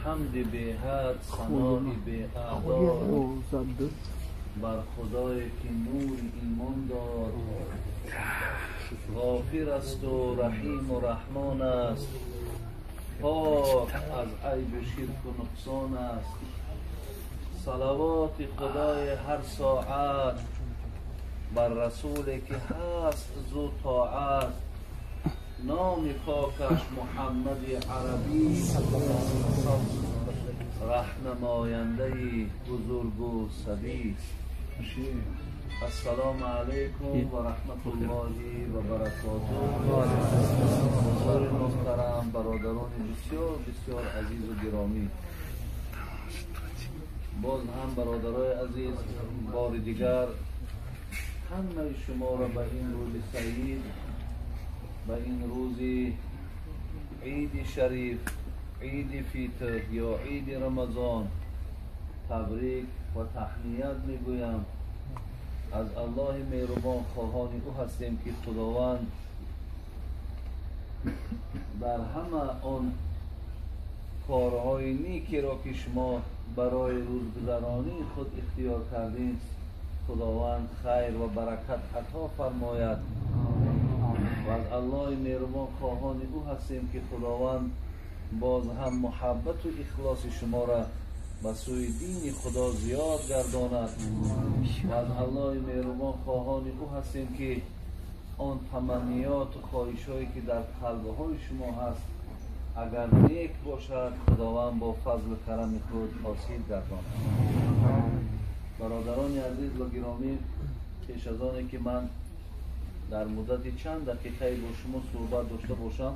حمد بهاد ثناء به بر خدایی که نور ایمان داد، غافر است و رحیم و رحمان است، پاک از عیب و شرک و نقصان است. صلوات خدای هر ساعت بر رسولی که هست زو طاعت، نام پاکش محمد عربی، رهنماینده بزرگ و صبی. السلام علیکم و رحمت الله و برکاته. حضار محترم، برادران بسیار بسیار عزیز و گرامی، باز هم برادرای عزیز بار دیگر همه شما را به این روز سعید، به این روز عید شریف، عید فیطر یا عید رمضان تبریک و تهنیت میگویم. از الله مهربان خواهان او هستیم که خداوند در همه آن کارهای نیکی را که شما برای روزگذرانی خود اختیار کردید، خداوند خیر و برکت عطا فرماید. و از الله مهربان خواهان او هستیم که خداوند باز هم محبت و اخلاص شما را به سوی دین خدا زیاد گرداند. و از الله مهربان خواهان او هستیم که آن تمنیات و خواهش هایی که در قلب های شما هست اگر نیک باشد خداوند با فضل و کرم خود حاصل گرداند. برادران عزیز و گرامی، پیش از آن که من در مدت چند دقیقه با شما صحبت داشته باشم،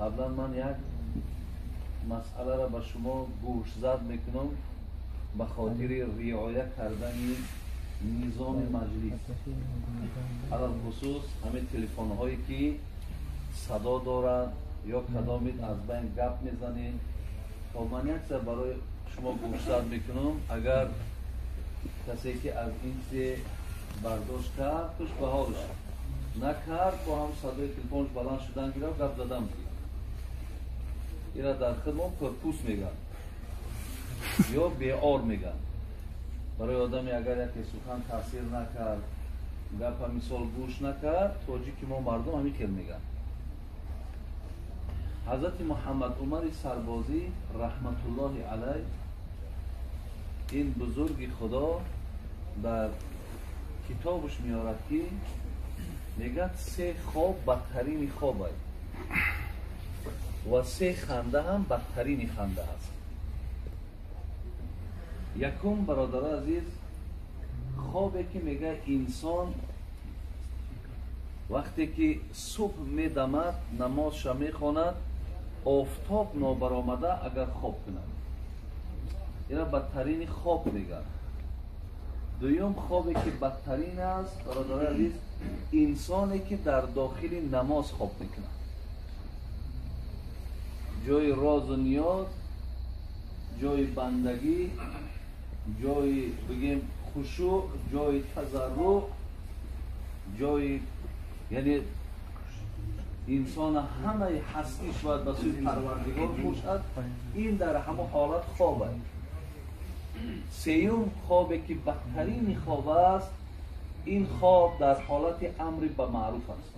قبلا من یک مسئله را به شما گوش زد میکنم به خاطر رعایت کردن نظام مجلس، علل خصوص همه تلفن هایی که صدا دارند یا کدامید از بین گپ میزنید. تا من یک سر برای شما گوش زد میکنم، اگر کسی که از این سه برداشت کرد خوش به حالش، نکرد با هم صدای تلفنش بلند شدن گرفت گپ زدن بگیرد. اینا در خدمت پرپوس میگن یا بیار میگن. برای آدمی اگر یکی سخن تاثیر نکرد، گپ مثال گوش نکرد، تاجیک ما مردم همین خیل میگن. حضرت محمد عمر سربازی رحمت الله علیه، این بزرگ خدا، در کتابش میارد که میگه سه خواب بدترین خواب است و سه خنده هم بدترین خنده است. یکم برادر عزیز، خوابی که میگه انسان وقتی که صبح میدمد نمازش میخواند، آفتاب نابرآمده اگر خواب کند، اینا بدترین خواب میگن. دوم خوابی که بدترین است برادر عزیز، انسانی که در داخل نماز خواب میکند، جای راز و نیاز، جای بندگی، جای بگیم خشوع، جای تضرع، جای یعنی انسان همه هستیش باید به سوی پروردگار باشد، این در همه حالت خواب است. سیوم خوابی که بدترین خواب است، این خواب در حالت امر به معروف است.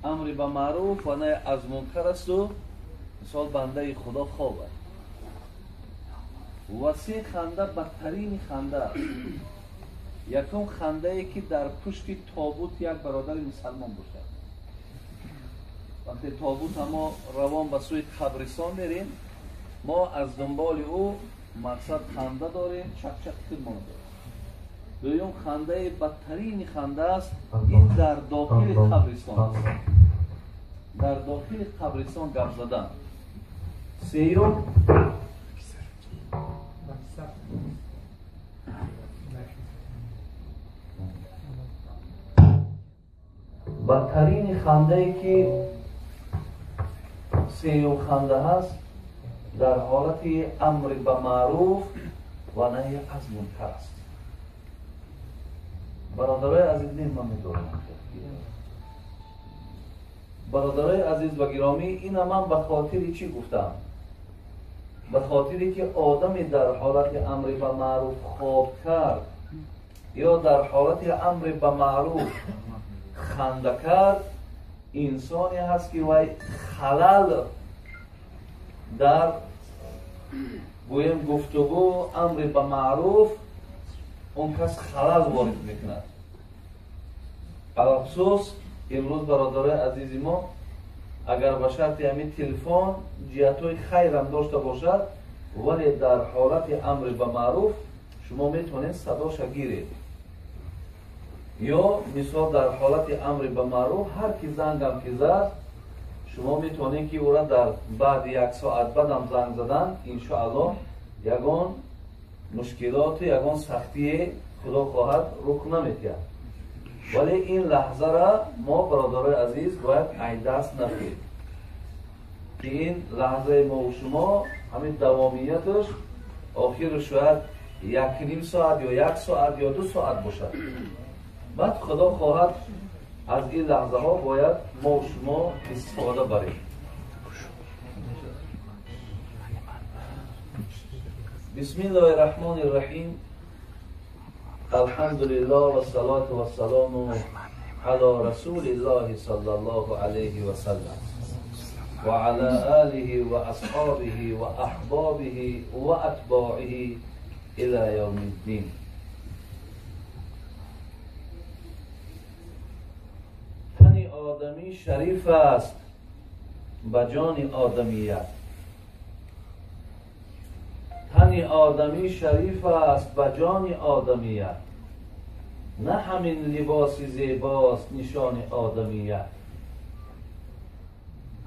امر به معروف و نه از منکر است و مثال بنده خدا خواب است. و سه خنده بدترین خنده است. یکم خنده ای که در پشت تابوت یک برادر مسلمان باشد. وقتی تابوت ما روان به سوی قبرستان میریم، ما از دنبال او مقصد خنده داریم، چک چک خودمان داریم. دوم خنده بدترین خنده است، این در داخل قبرستان است، در داخل قبرستان گپ زدن. سیوم Бадтарини хандае ки сеюм ханда ҳаст дар ҳолати амри ба маъруф ва наҳи аз мункар аст. Бародарои азиз, ман медорам. Бародарои азиз ва гиромӣ, ина ман ба хотири чӣ гуфтам? Ба хотире ки одаме дар ҳолати амри ба маъруф хоб кард ё дар ҳолати амри ба маъруф ханда кард, инсоне ҳаст ки вай халал дар гӯем гуфтугӯ амри ба маъруф он кас халал ворид мекунад. Алахусус имрӯз бародарои азизи мо агар ба шарти ҳамин телефон ҷиҳатҳои хайрам дошта бошад, вале дар ҳолати амри ба маъруф шумо метавонед садоша гиред. Ё мисол дар ҳолати амри ба маъруф ҳар ки зангам ки зад, шумо метавонед ки ӯра дар баъди як соат баъдам занг задан, иншоаллоҳ ягон мушкилоту ягон сахтие худо хоҳад рух наметиҳад. Вале ин лаҳзара мо бародарои азиз бояд айдаст накунем ки ин лаҳзаи мову шумо ҳамин давомияташ охиру шояд 1.5 соат ё 1 соат ё 2 соат бошад. Баъд худо хоҳад аз ин лаҳзаҳо бояд мо шумо истифода барем. Бисмиллоҳи раҳмони раҳим. Алҳамдулиллоҳ вассалоту вассалому ало расулиллоҳи саллаллоҳу алайҳи васаллам ва ала олиҳи ва асҳобиҳи ва аҳбобиҳи ва атбоиҳи ила явмиддин. Тани одамӣ шариф аст ба ҷони одамият. Тани одамӣ шариф аст ба ҷони одамият. На ҳамин либоси зебост нишони одамият.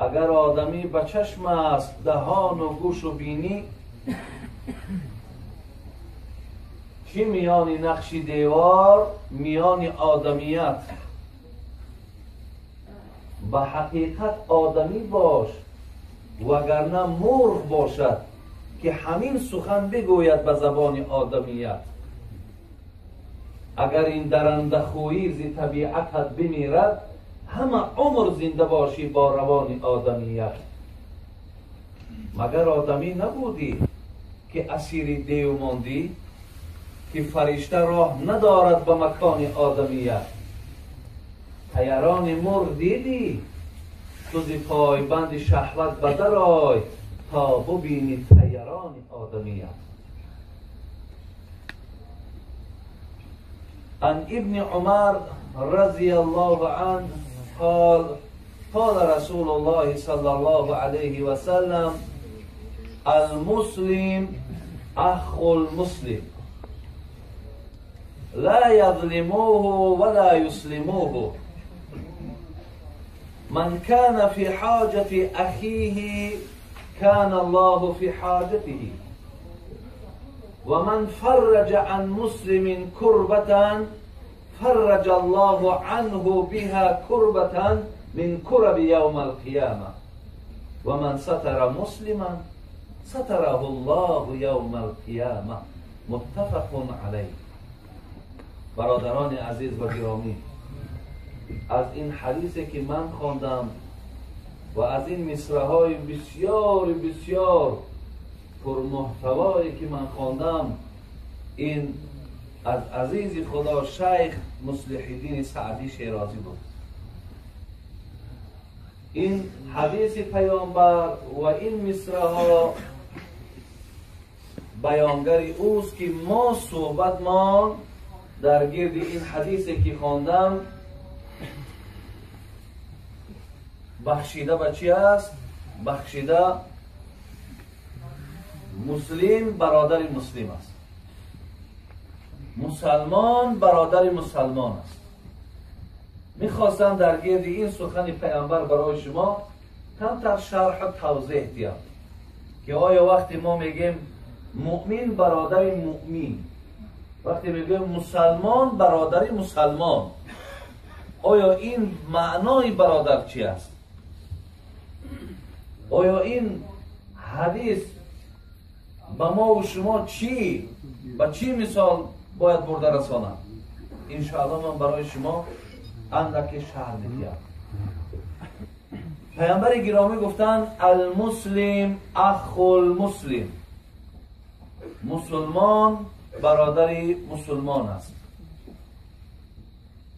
Агар одамӣ ба чашм аст даҳону гӯшу бинӣ, чӣ миёни нақши девор миёни одамият. Ба ҳақиқат одамӣ бош, вагарна мурғ бошад ки ҳамин сухан бигӯяд ба забони одамият. Агар ин дарандахӯӣ зи табиатат бимирад, ҳама умр зинда бошӣ бо равони одамият. Магар одамӣ набудӣ ки асири дев мондӣ, ки фаришта роҳ надорад ба макони одамият. Тайарони мурғ дидӣ, ту зи пойбанди шаҳват ба дарой то бубинӣ тайарони одамият. Ан ибни Умар разияллоҳу анҳу қол қол расулуллоҳи саллаллоҳу алайҳи васаллам: алмуслим ахул муслим ла язлимуҳу ва ла юслимуҳу ман кана фи ҳоҷати ахиҳи кана Аллоҳу фи ҳоҷатиҳи ва ман фарраҷа ан муслимин курбатан фарраҷа Аллоҳу анҳу биҳа курбатан мин кураби явмал қияма ва ман сатара муслиман сатараҳу Аллоҳу явмал қияма. Муттафақун алайҳ. Бародарони азиз ва гиромӣ, аз ин ҳадисе ки ман хондам ва аз ин мисраҳои бисёри бисёр пурмуҳтавое ки ман хондам, ин аз азизи худо шайх Муслиҳиддини Саъдӣ Шерозӣ буд. Ин ҳадиси паёмбар ва ин мисраҳо баёнгари ӯст ки мо суҳбатмон дар гирди ин ҳадисе ки хондам бахшида ба чӣ аст? Бахшида муслим бародари муслим аст, мусалмон бародари мусалмон аст. Мехостам дар гирди ин сухани паёмбар барои шумо камтар шарҳу тавзеҳ диҳам ки оё вақте мо мегем Муъмин бародари муъмин. Вақте мегӯем мусалмон бародари мусалмон, оё ин маънои бародар чӣ аст? Оё ин ҳадис ба мо ва шумо чӣ ба чӣ мисол бояд бурда расонад? Иншоалло ман барои шумо андаке шарҳ медиҳам. Паёмбари гиромӣ гуфтанд: алмуслим ахулмуслим. Мусулмон бародари мусулмон аст.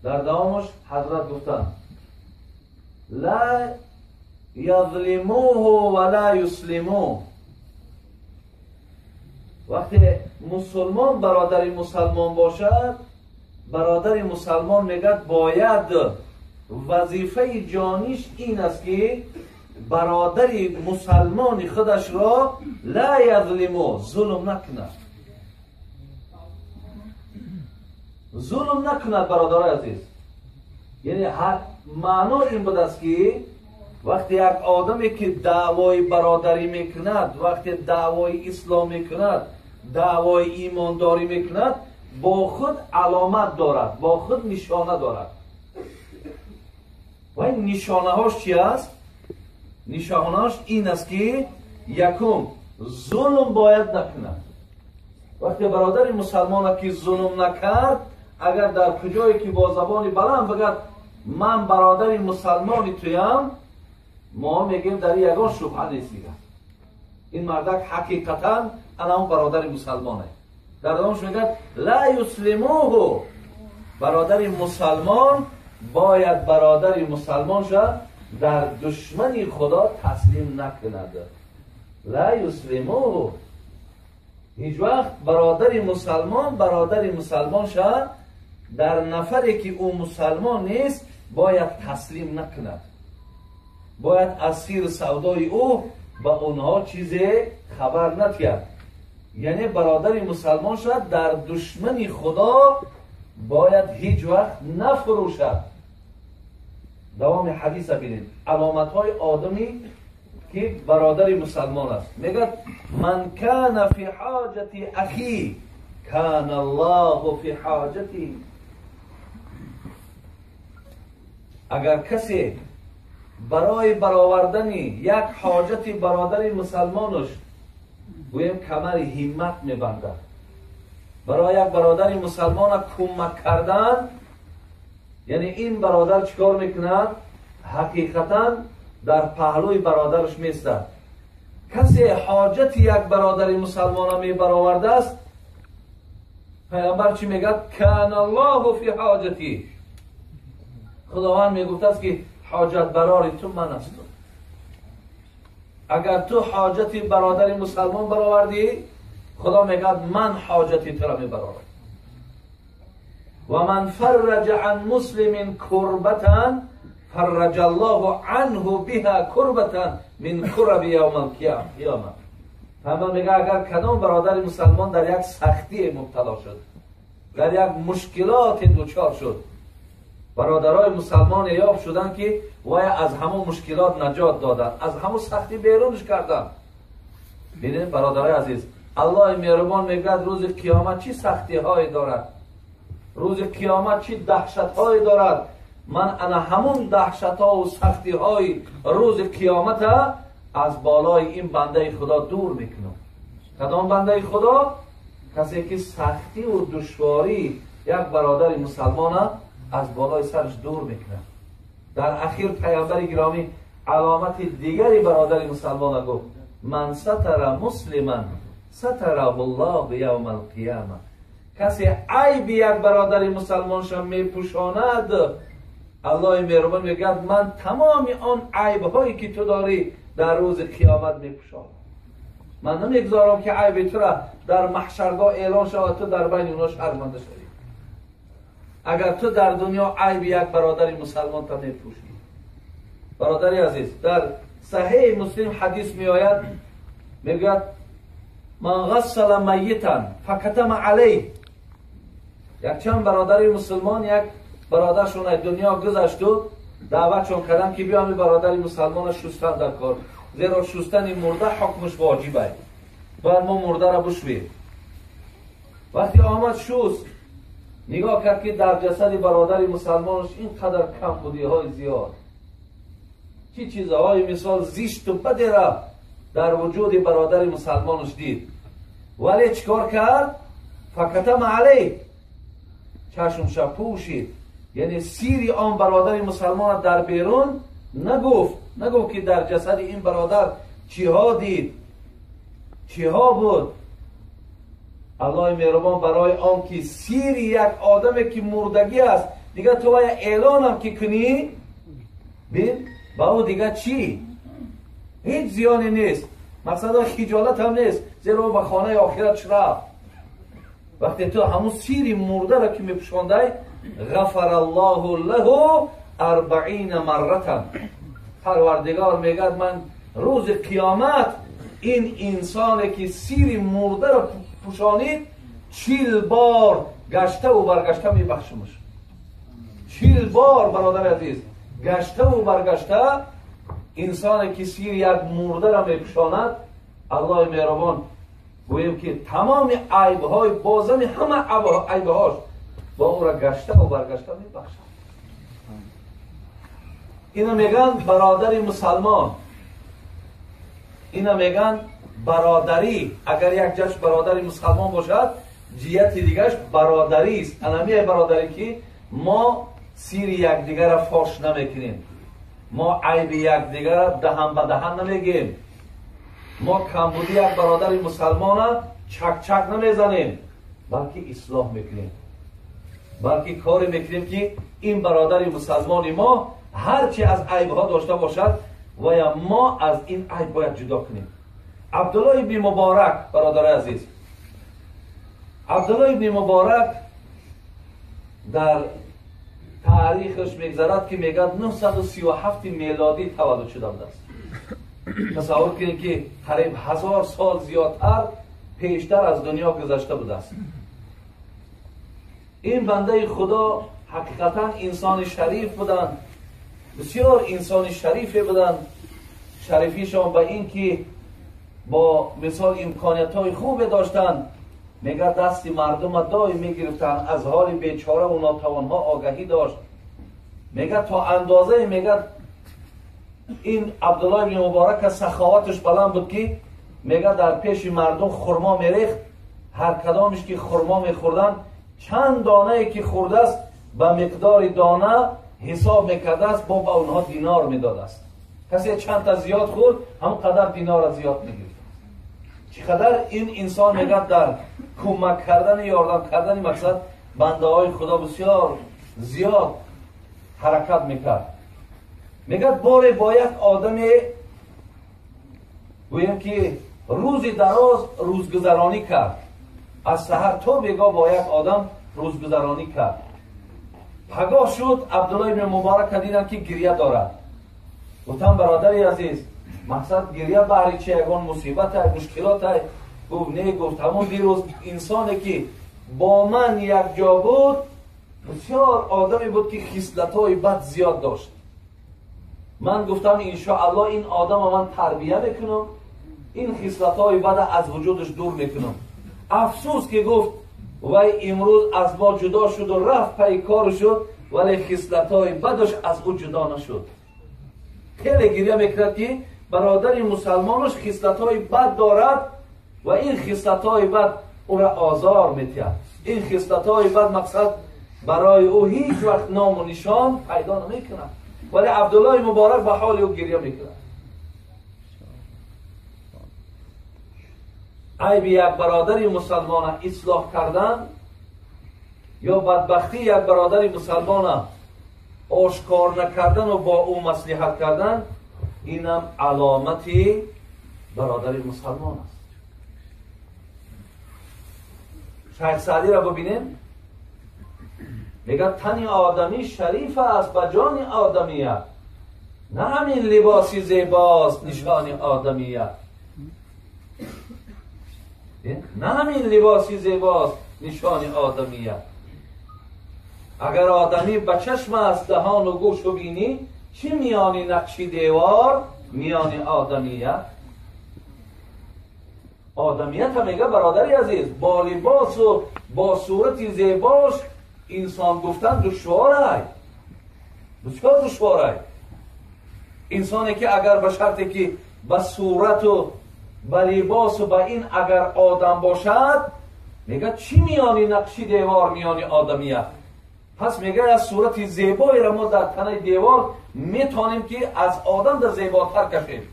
Дар давомаш ҳазрат гуфтанд: ла язлимуҳу ва ла юслимуҳ. Вақте мусулмон бародари мусалмон бошад, бародари мусалмон мегӯяд бояд вазифаи ҷониш ин аст ки бародари мусалмони худашро ла язлиму, зулм накунад. Зулм накунад, бародарои азиз. Яъне маъно ин будааст ки вақте як одаме ки даъвои бародарӣ мекунад, вақте даъвои ислом мекунад, даъвои имондорӣ мекунад, бо худ аломат дорад, бо худ нишона дорад. Ва ин нишонаҳош чи аст? Нишонаҳош ин аст ки якум, зулм бояд накунад. Вақте бародари мусалмона ки зулм накард, агар дар куҷое ки бо забони баланд бигӯяд ман бародари мусалмони туям, мо мегӯем дар ягон шубҳа нест. Дигар ин мардак ҳақиқатан ана он бародари мусалмоне. Дар давомаш мегӯяд ла юслимуҳу. Бародари мусалмон бояд бародари мусалмон шавад, дар душмани худо таслим накунад. Ла юслимуҳу. Ҳеҷ вақт бародари мусалмон бародари мусалмон шавад, дар нафаре ки ӯ мусалмон нест бояд таслим накунад. Бояд аз сири савдои ӯ ба онҳо чизе хабар надиҳад. Яъне бародари мусалмон шавад, дар душмани худо бояд ҳеҷ вақт нафурӯшад. Давоми ҳадиса бинед, аломатҳои одами ки бародари мусалмон аст. Мегӯяд: ман кана фи ҳоҷати ахи кана аллоҳу фи ҳоҷати. Агар касе барои баровардани як ҳоҷати бародари мусалмонаш гӯем камари ҳиммат мебандад, барои як бародари мусалмона кӯмак кардан, яъне ин бародар чӣ кор мекунад? Ҳақиқатан дар паҳлӯи бародараш местад. Касе ҳоҷати як бародари мусалмона мебаровардааст, паёмбар чӣ мегӯяд? Кана аллоҳу фи ҳоҷати. Худованд мегуфтааст ки ҳоҷатбарори ту ман ҳастам. Агар ту ҳоҷати бародари мусалмон баровардӣ, худо мегӯяд ман ҳоҷати туро мебарорам. Ва ман фарраҷа ан муслимин курбатан фарраҷа аллоҳу анҳу биҳа курбатан мин кураби явмал қиёма. Паёмбар мегӯяд агар кадом бародари мусалмон дар як сахтие мубтало шуд, дар як мушкилоте дучор шуд, бародарои мусалмоне ёфт шуданд ки вай аз ҳамон мушкилот наҷот доданд, аз ҳамон сахтӣ берунш карданд. Бинед бародарои азиз, аллоҳи меҳрубон мегӯяд рӯзи қиёмат чӣ сахтиҳое дорад, рӯзи қиёмат чӣ даҳшатҳое дорад. Ман ана ҳамон даҳшатҳову сахтиҳои рӯзи қиёмата аз болои ин бандаи худо дур мекунам. Кадом бандаи худо? Касе ки сахтиву душвории як бародари мусалмона аз болои сараш дур мекунад. Дар ахир паёмбари гиромӣ аломати дигари бародари мусалмона гуфт: ман сатара муслиман сатараҳу ллоҳу явма алқияма. Касе айби як бародари мусалмонша мепӯшонад, аллоҳи меҳрубон мегӯяд ман тамоми он айбҳое ки ту дорӣ дар рӯзи қиёмат мепӯшонам. Ман намегузорам ки айби тура дар маҳшаргоҳ эълон шавад, ту дар байни онҳо шарманда шавӣ. Агар ту дар дунё айби як бародари мусалмонта мепӯшӣ. Бародари азиз, дар саҳеҳи муслим ҳадис меояд, мегӯяд ман ғассала майитан факатама алайҳ. Якчанд бародари мусулмон як бародаршон аз дунё гузашту даъватшон карданд ки биёми бародари мусалмона шустан дар кор, зеро шустани мурда ҳукмаш воҷиб аст. Бояд мо мурдаро бишӯем. Вақте омад шуст, нигоҳ кард ки дар ҷасади бародари мусалмонаш ин қадар камбудиҳои зиёд, чӣ чизҳои мисол зишту бадера дар вуҷуди бародари мусалмонаш дид. Вале чӣ кор кард? Факатама алайҳ, чашмша пӯшид. Яъне сири он бародари мусалмона дар берун нагуфт, нагуфт ки дар ҷасади ин бародар чиҳо дид, чиҳо буд. Аллоҳи меҳрубон барои он ки сири як одаме ки мурдагӣ аст, дигар ту вая эълонам ки кунӣ, бин ба ӯ дигар чӣ? Ҳеҷ зиёне нест, мақсад хиҷолат ҳам нест, зеро ӯ ба хонаи охиратш рафт. Вақте ту ҳамун сири мурдаро ки мепӯшондай, ғафара Аллоҳу лаҳу 40 марратан. Парвардигор мегӯяд ман рӯзи қиёмат ин инсоне ки сири мурдаро пӯшонид 40 бор гаштаву баргашта мебахшимаш. 40 бор, бародари азиз, гаштаву баргашта инсоне ки сири як мурдаро мепӯшонад, Аллоҳи меҳрубон гӯем ки тамоми айбҳои бозами ҳама айбҳош бо ӯро гаштаву баргашта мебахшад. Ино мегӯянд бародари мусалмон, ино мегӯянд бародарӣ. Агар як ҷаш бародари мусалмон бошад, ҷиҳати дигаш бародарист. Анамие бародарӣ ки мо сири якдигарро фош намекунем, мо айби якдигарро даҳан ба даҳан намегем, мо камбуди як бародари мусалмона чак-чак намезанем, балки ислоҳ мекунем, балки коре мекунем ки ин бародари мусалмони мо ҳарчи аз айбҳо дошта бошад, вая мо аз ин айб бояд ҷудо кунем. Абдуллоҳ ибни Муборак, бародари азиз, Абдуллоҳ ибни Муборак дар таърихаш мегзарад ки мегӯяд 937 мелодӣ таваллуд шуда будааст. Тасаввур кунед ки қариб 1000 сол зиёдтар пештар аз дунё гузашта будааст. Ин бандаи Худо ҳақиқатан инсони шариф буданд, бисёр инсони шарифе буданд. Шарифишон ба ин ки бо мисол имкониятҳои хубе доштанд, мегӯяд дасти мардума доим мегирифтанд, аз ҳоли бечораву нотавонҳо огаҳӣ дошт. Мегӯяд то андозае, мегӯяд ин Абдуллоҳ ибни Муборак саховаташ баланд буд ки мегӯяд дар пеши мардум хурмо мерехт, ҳар кадомеш ки хурмо мехӯрданд чанд донае ки хӯрдааст ба миқдори дона ҳисоб мекардааст, бо ба онҳо динор медодааст. Касе чандта зиёд хӯрд, ҳамон қадар динора зиёд мегирифт. Чӣ қадар ин инсон мегӯяд дар кӯмак кардани, ёрдам кардани мақсад бандаҳои Худо бисёр зиёд ҳаракат мекард. Мегӯяд боре бо як одаме гӯем ки рӯзи дароз рӯзгузаронӣ кард, аз саҳар то бегоҳ бо як одам рӯзгузаронӣ кард. Пагоҳ шуд, Абдуллоҳ ибни Муборака диданд ки гирья дорад. Гуфтам бародари азиз, мақсад гирья баҳри чи? Ягон мусибатай, мушкилотай? Гуфт не, гуфт ҳамон дирӯз инсоне ки бо ман якҷо буд бисёр одаме буд ки хислатҳои бад зиёд дошт. Ман гуфтам иншоаллоҳ ин одама ман тарбия мекунам, ин хислатҳои бада аз вуҷудаш дур мекунам. Афсӯс ки гуфт вай имрӯз аз мо ҷудо шуду рафт пайи кору шуд, вале хислатҳои бадаш аз ӯ ҷудо нашуд. Хеле гирья мекунад ки бародари мусалмонаш хислатҳои бад дорад ва ин хислатҳои бад ӯра озор метиҳад. Ин хислатҳои бад мақсад барои ӯ ҳеҷ вақт ному нишон пайдо намекунад, вале Абдуллоҳи Муборак ба ҳоли ӯ гирья мекунад. Айби як бародари мусалмона ислоҳ кардан ё бадбахтии як бародари мусалмона ошкор накардану бо ӯ маслиҳат кардан, инам аломати бародари мусалмон аст. Шайх Саъдиро бибинем, мегӯяд тани одамӣ шариф аст ба ҷони одамият, на ҳамин либоси зебост нишони одамият, на ҳамин либоси зебост нишони одамият. Агар одамӣ ба чашм аст даҳону гӯшу бинӣ, чӣ миёни нақши девор миёни одамият? Одамият мега бародари азиз, бо либосу бо сурати зебош инсон гуфтан душвор, бисёр душвор. Инсоне ки агар ба шарте ки ба сурату ба либосу ба ин агар одам бошад, мега чӣ миёни нақши девор миёни одамият? Пас мега аз сурати зебоеро мо дар танаи девор метавонем ки аз одам да зеботар кашем,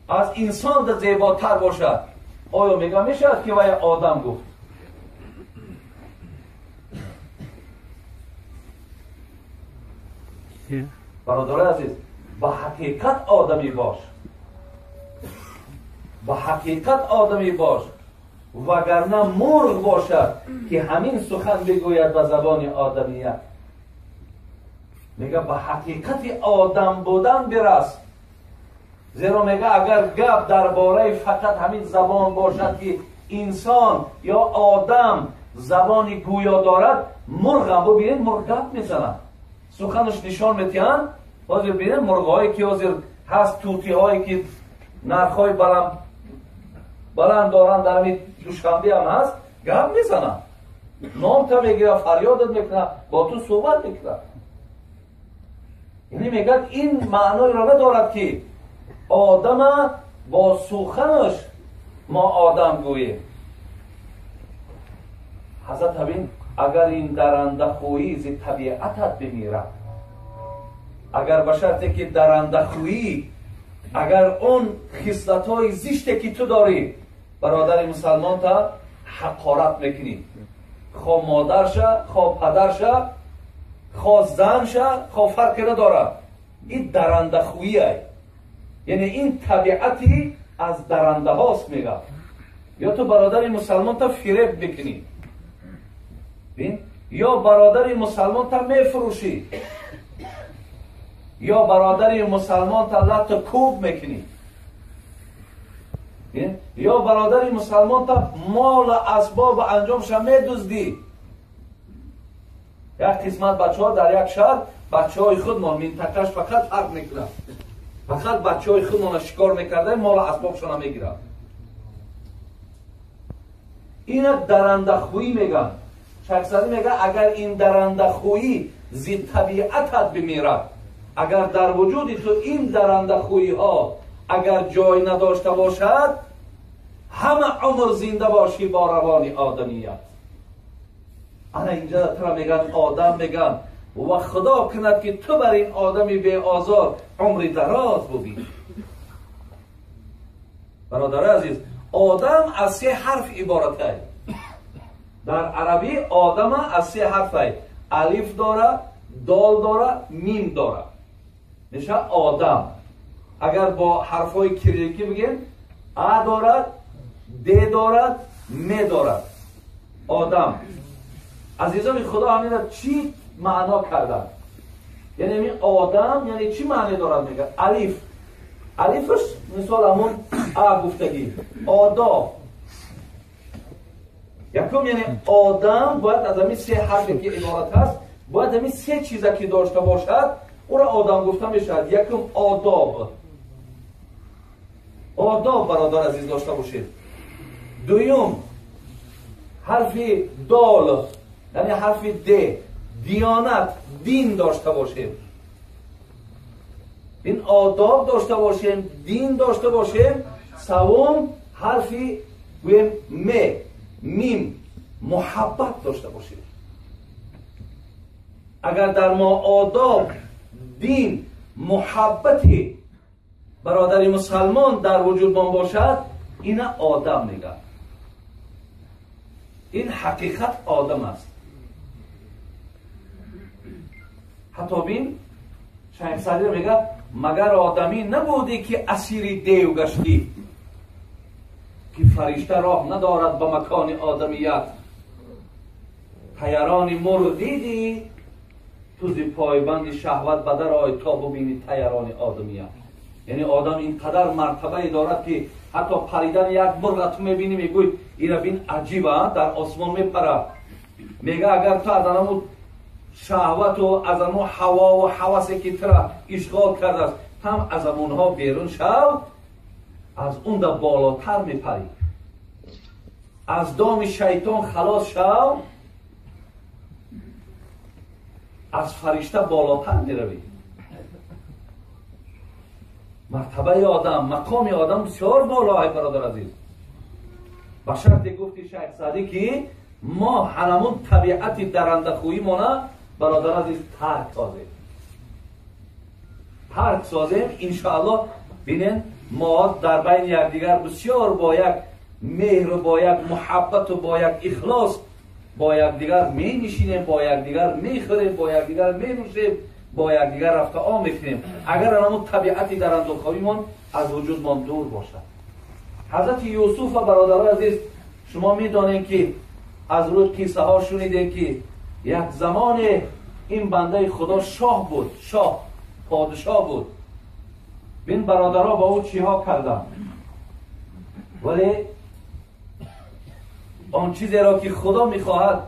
аз инсон да зеботар бошад. Оё мега мешавад ки вай одам гуфт? Бародари азиз, ба ҳақиқат одамӣ бош, ба ҳақиқат одамӣ бош, вагарна мурғ бошад ки ҳамин сухан бигӯяд ба забони одамият. Мега ба ҳақиқати одам будан бирас, зеро мега агар гап дар бораи фақат ҳамин забон бошад ки инсон ё одам забони гӯё дорад, мурғам бубинед, мурғ гап мезанад, суханаш нишон метиҳанд. Ҳозир бинед мурғҳое ки ҳозир ҳаст, тӯтиҳое ки нархҳои баланд доранд, дар ҳамин Душанбе ҳам ҳаст, гап мезанад, номта мегирад, фарёдат мекунад, бо ту суҳбат мекунад. Яъне мегӯяд ин маъноеро надорад ки одама бо суханаш мо одам гӯем. Ҳазрат ҳабин агар ин дарандахӯӣ зи табиатат бимирад, агар ба шарте ки дарандахӯӣ, агар он хислатҳои зиште ки ту дорӣ, бародари мусалмонта ҳақорат мекунӣ, хо модарша, хо падарша, хо занша, хо фарқе надорад, ин дарандахӯӣ, яъне ин табиати аз дарандаҳост. Мега ё ту бародари мусалмонта фиреб мекунӣ, ё бародари мусалмонта мефурӯшӣ, ё бародари мусалмонта лату кӯб мекунӣ, ё бародари мусалмонта молу асбобу анҷомша медуздӣ. Як қисмат бачаҳо дар як шаҳр, бачаҳои худмон минтақаш фақат фарқ мекунад, фақат бачаҳои худмона шикор мекарда, молу асбобшона мегирад. Ина дарандахӯӣ мегӯянд. Шайх Саъдӣ мегӯяд агар ин дарандахӯӣ зи табиатат бимирад, агар дар вуҷуди ту ин дарандахӯиҳо агар ҷой надошта бошад, ҳама умр зинда бошӣ бо равони одамият. Ана инҷа тура мегӯянд одам мегӯянд, ва худо кунад ки ту бар ин одами беозор умри дароз бубинӣ. Бародари азиз, одам аз се ҳарф иборат аст. Дар арабӣ одама аз се ҳарф аст: алиф дора, дол дора, мим дора. Мешавад одам. Агар бо ҳарфҳои кирилликӣ бигем, а дорад, д дорад, м дорад. Одам. Азизони Худо ҳамина чӣ маъно карданд? Яъне ҳамин одам яъне чӣ маъне дорад? Мегӯяд алиф. Алифаш мисол ҳамон а гуфтагӣ. Одоб. Якум яъне одам бояд аз ҳамин се ҳарфе ки иборат аст, бояд ҳамин се чиза ки дошта бошад, ӯро одам гуфта мешавад. Якум одоб. Одоб бародар азиз дошта бошед. Дуюм ҳарфи дол, яъне ҳарфи д, диёнат, дин дошта бошем. Ин одоб дошта бошем, дин дошта бошем. Севум ҳарфи гӯем м, мим, муҳаббат дошта бошем. Агар дар мо одоб, дин, муҳаббати бародари мусалмон дар вуҷудмон бошад, ина одам мегӯяд. Ин ҳақиқат одам аст. Ҳатто бин Шайх Саъдӣ мегӯяд магар одамӣ набудӣ ки асири дев гаштӣ, ки фаришта роҳ надорад ба макони одамият. Тайарони мурғ дидӣ, ту зи пойбанди шаҳват ба дар ой то бубинӣ тайарони одамият. Яъне одам ин қадар мартабае дорад ки ҳатто паридани як мурғ ту мебинӣ, мегӯй ира бин аҷиба, дар осмон мепарад. Мега агар ту аз анаму шаҳвату аз ану ҳавову ҳавасе ки тура ишғол кардааст, там аз амонҳо берун шав, аз он да болотар мепарӣ. Аз доми шайтон халос шав, аз фаришта болотар меравӣ. Мартабаи одам, мақоми одам бисёр боло, бародар азиз. Ба шарте гуфти шайх Саъдӣ ки мо ҳамон табиати дарандахӯимона, бародар азиз, тарк созем, тарк созем. Иншоаллоҳ бинен, мо дар байни якдигар бисёр бо як меҳру бо як муҳаббату бо як ихлос бо якдигар менишинем, бо якдигар мехӯрем, бо якдигар менӯшем, бо якдигар рафта ом мекунем, агар ҳамон табиати дарандахӯимон аз вуҷудмон дур бошад. Ҳазрати Юсуф ва бародарои азиз, шумо медонед ки аз рӯи қиссаҳо шунидем ки як замоне ин бандаи Худо шоҳ буд, шоҳ, подшоҳ буд. Бин бародаро ба ӯ чиҳо карданд, вале он чизеро ки Худо мехоҳад,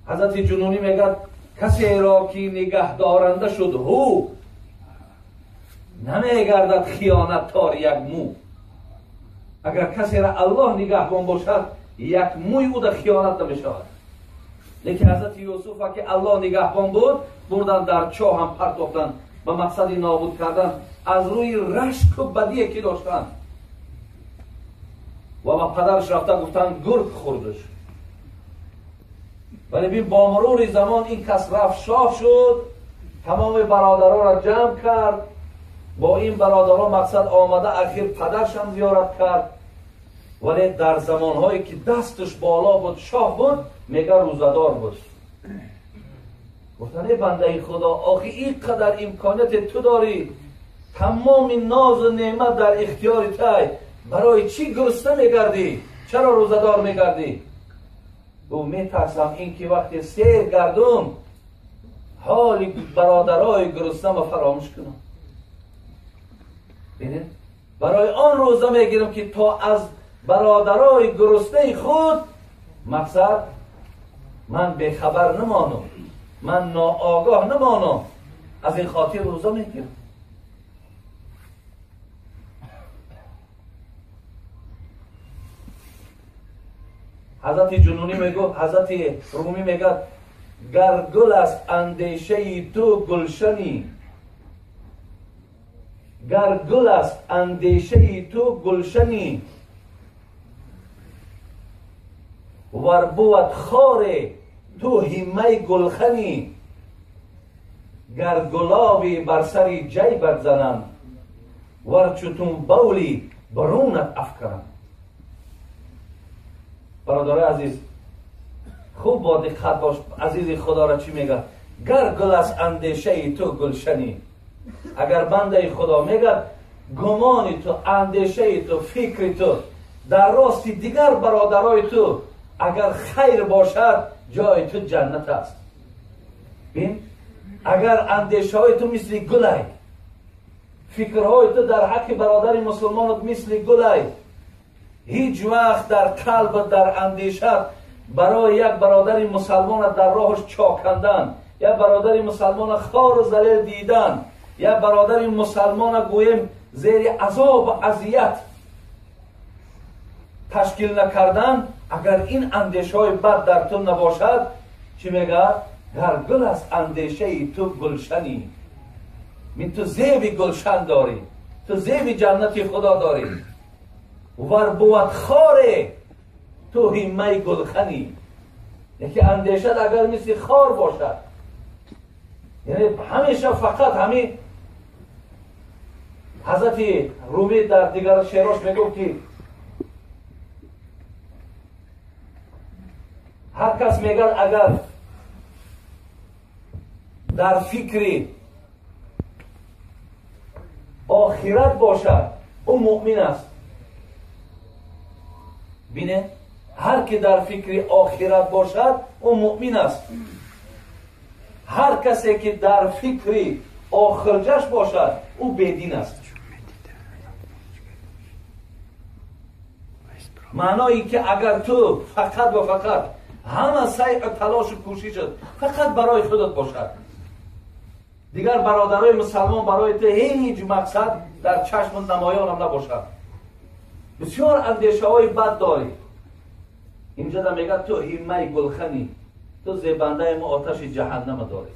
ҳазрати Ҷунунӣ мегӯяд касеро ки нигаҳдоранда шуд ҳу, намегардад хиёнаттор як мӯ. Агар касеро Аллоҳ нигаҳбон бошад, як мӯи ӯ дар хиёнат намешавад. Лекин ҳазрати Юсуфа ки Аллоҳ нигаҳбон буд, бурдан дар чоҳ ҳам партофтанд ба мақсади нобуд кардан аз рӯи рашку бадие ки доштанд. Ва ба падараш рафта гуфтанд гург хӯрдаш. Вале бин, бо мурури замон ин кас рафт шоҳ шуд, тамоми бародаронро ҷамъ кард. Бо ин бародарон мақсад омада ахир падаршам зиёрат кард. Вале дар замонҳое ки дасташ боло буд, шоҳ буд, мега рӯзадор буд. Гуфтан эй бандаи Худо, охи ин қадар имконияте ту дорӣ, тамоми нозу неъмат дар ихтиёри тай, барои чӣ гурусна мегардӣ? Чаро рӯзадор мегардӣ? Гуфт метарсам ин ки вақте сер гардум, ҳоли бародарои гуруснама фаромӯш кунам. Бинед, барои он рӯза мегирам ки то аз бародарои гуруснаи худ мақсад ман бехабар намонам, ман ноогоҳ намонам, аз ин хотир рӯза мегирам. Ҳазрати Ҷунунӣ мегуфт, ҳазрати Румӣ мегӯяд гар гул аст андешаи ту гулшанӣ, гар гул аст андешаи ту гулшанӣ, вар бувад хоре ту ҳиммаи гулханӣ, гар гулоби бар сари ҷайбат занам, вар чутун бавли барунат афканам. Бародарои азиз, хуб бо диққат бош, азизи Худоро чӣ мегӯяд? Гар гул аст андешаи ту гулшанӣ. Агар бандаи Худо мегӯяд гумони ту, андешаи ту, фикри ту дар рости дигар бародарои ту агар хайр бошад, ҷои ту ҷаннат аст. Бин, агар андешаҳои ту мисли гулай, фикрҳои ту дар ҳаққи бародари мусулмонат мисли гулай, ҳеҷ вақт дар қалбат, дар андешат барои як бародари мусалмонат дар роҳаш чоҳ кандан, як бародари мусалмона хору залил дидан, як бародари мусалмона гӯем зери азобу азият ташкил накардан, агар ин андешаҳои бад дар ту набошад, чӣ мегӯяд? Гар гул аст андешаи ту гулшанӣ, мин ту зеби гулшан дорӣ, ту зеби ҷаннати Худо дорӣ, вар бувад хоре ту ҳиммаи гулханӣ. Яке андешат агар мисли хор бошад, яъне ҳамеша фақат ҳамин. Ҳазрати Румӣ дар дигар шеърош мегуфт ки ҳар кас мегӯяд агар дар фикри охират бошад, ӯ муъмин аст. Бинед, ҳар ки дар фикри охират бошад, ӯ муъмин аст. Ҳар касе ки дар фикри охирҷаш бошад, ӯ бедин аст. Маъное ки агар ту фақат ва фақат ҳама сайъу талошу кӯшишат фақат барои худат бошад, Дигар бародарои мусалмон барои ту ҳеҷ мақсад дар чашм намоёнам набошад. Бисёр андешаҳои бад дорӣ. Инҷа да мегӯяд ту ҳиммаи гулханӣ, ту зебандаи мо оташи ҷаҳаннама дорӣ.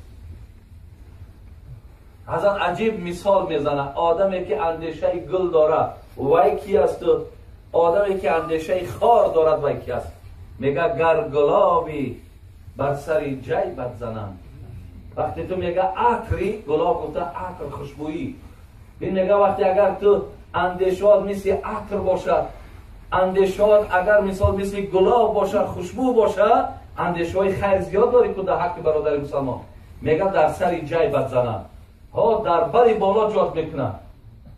Ҳазрат аҷиб мисол мезанад. Одаме ки андешаи гул дорад вай ки асту одаме ки андешаи хор дорад вай ки аст. Мега гар гулоби бар сари ҷайбат занам. Вақте ту мега атри гулоб гуфта атр хушбӯӣ. Ин мега вақте агар ту андешаот мисли атр бошад, андешаот агар мисол мисли гулоб бошад, хушбӯ бошад, андешаҳои хайр зиёд дорӣ ку дар ҳаққи бародари мусалмон. Мега дар сари ҷайбат занам. Ҳо дар бари боло ҷот мекунад,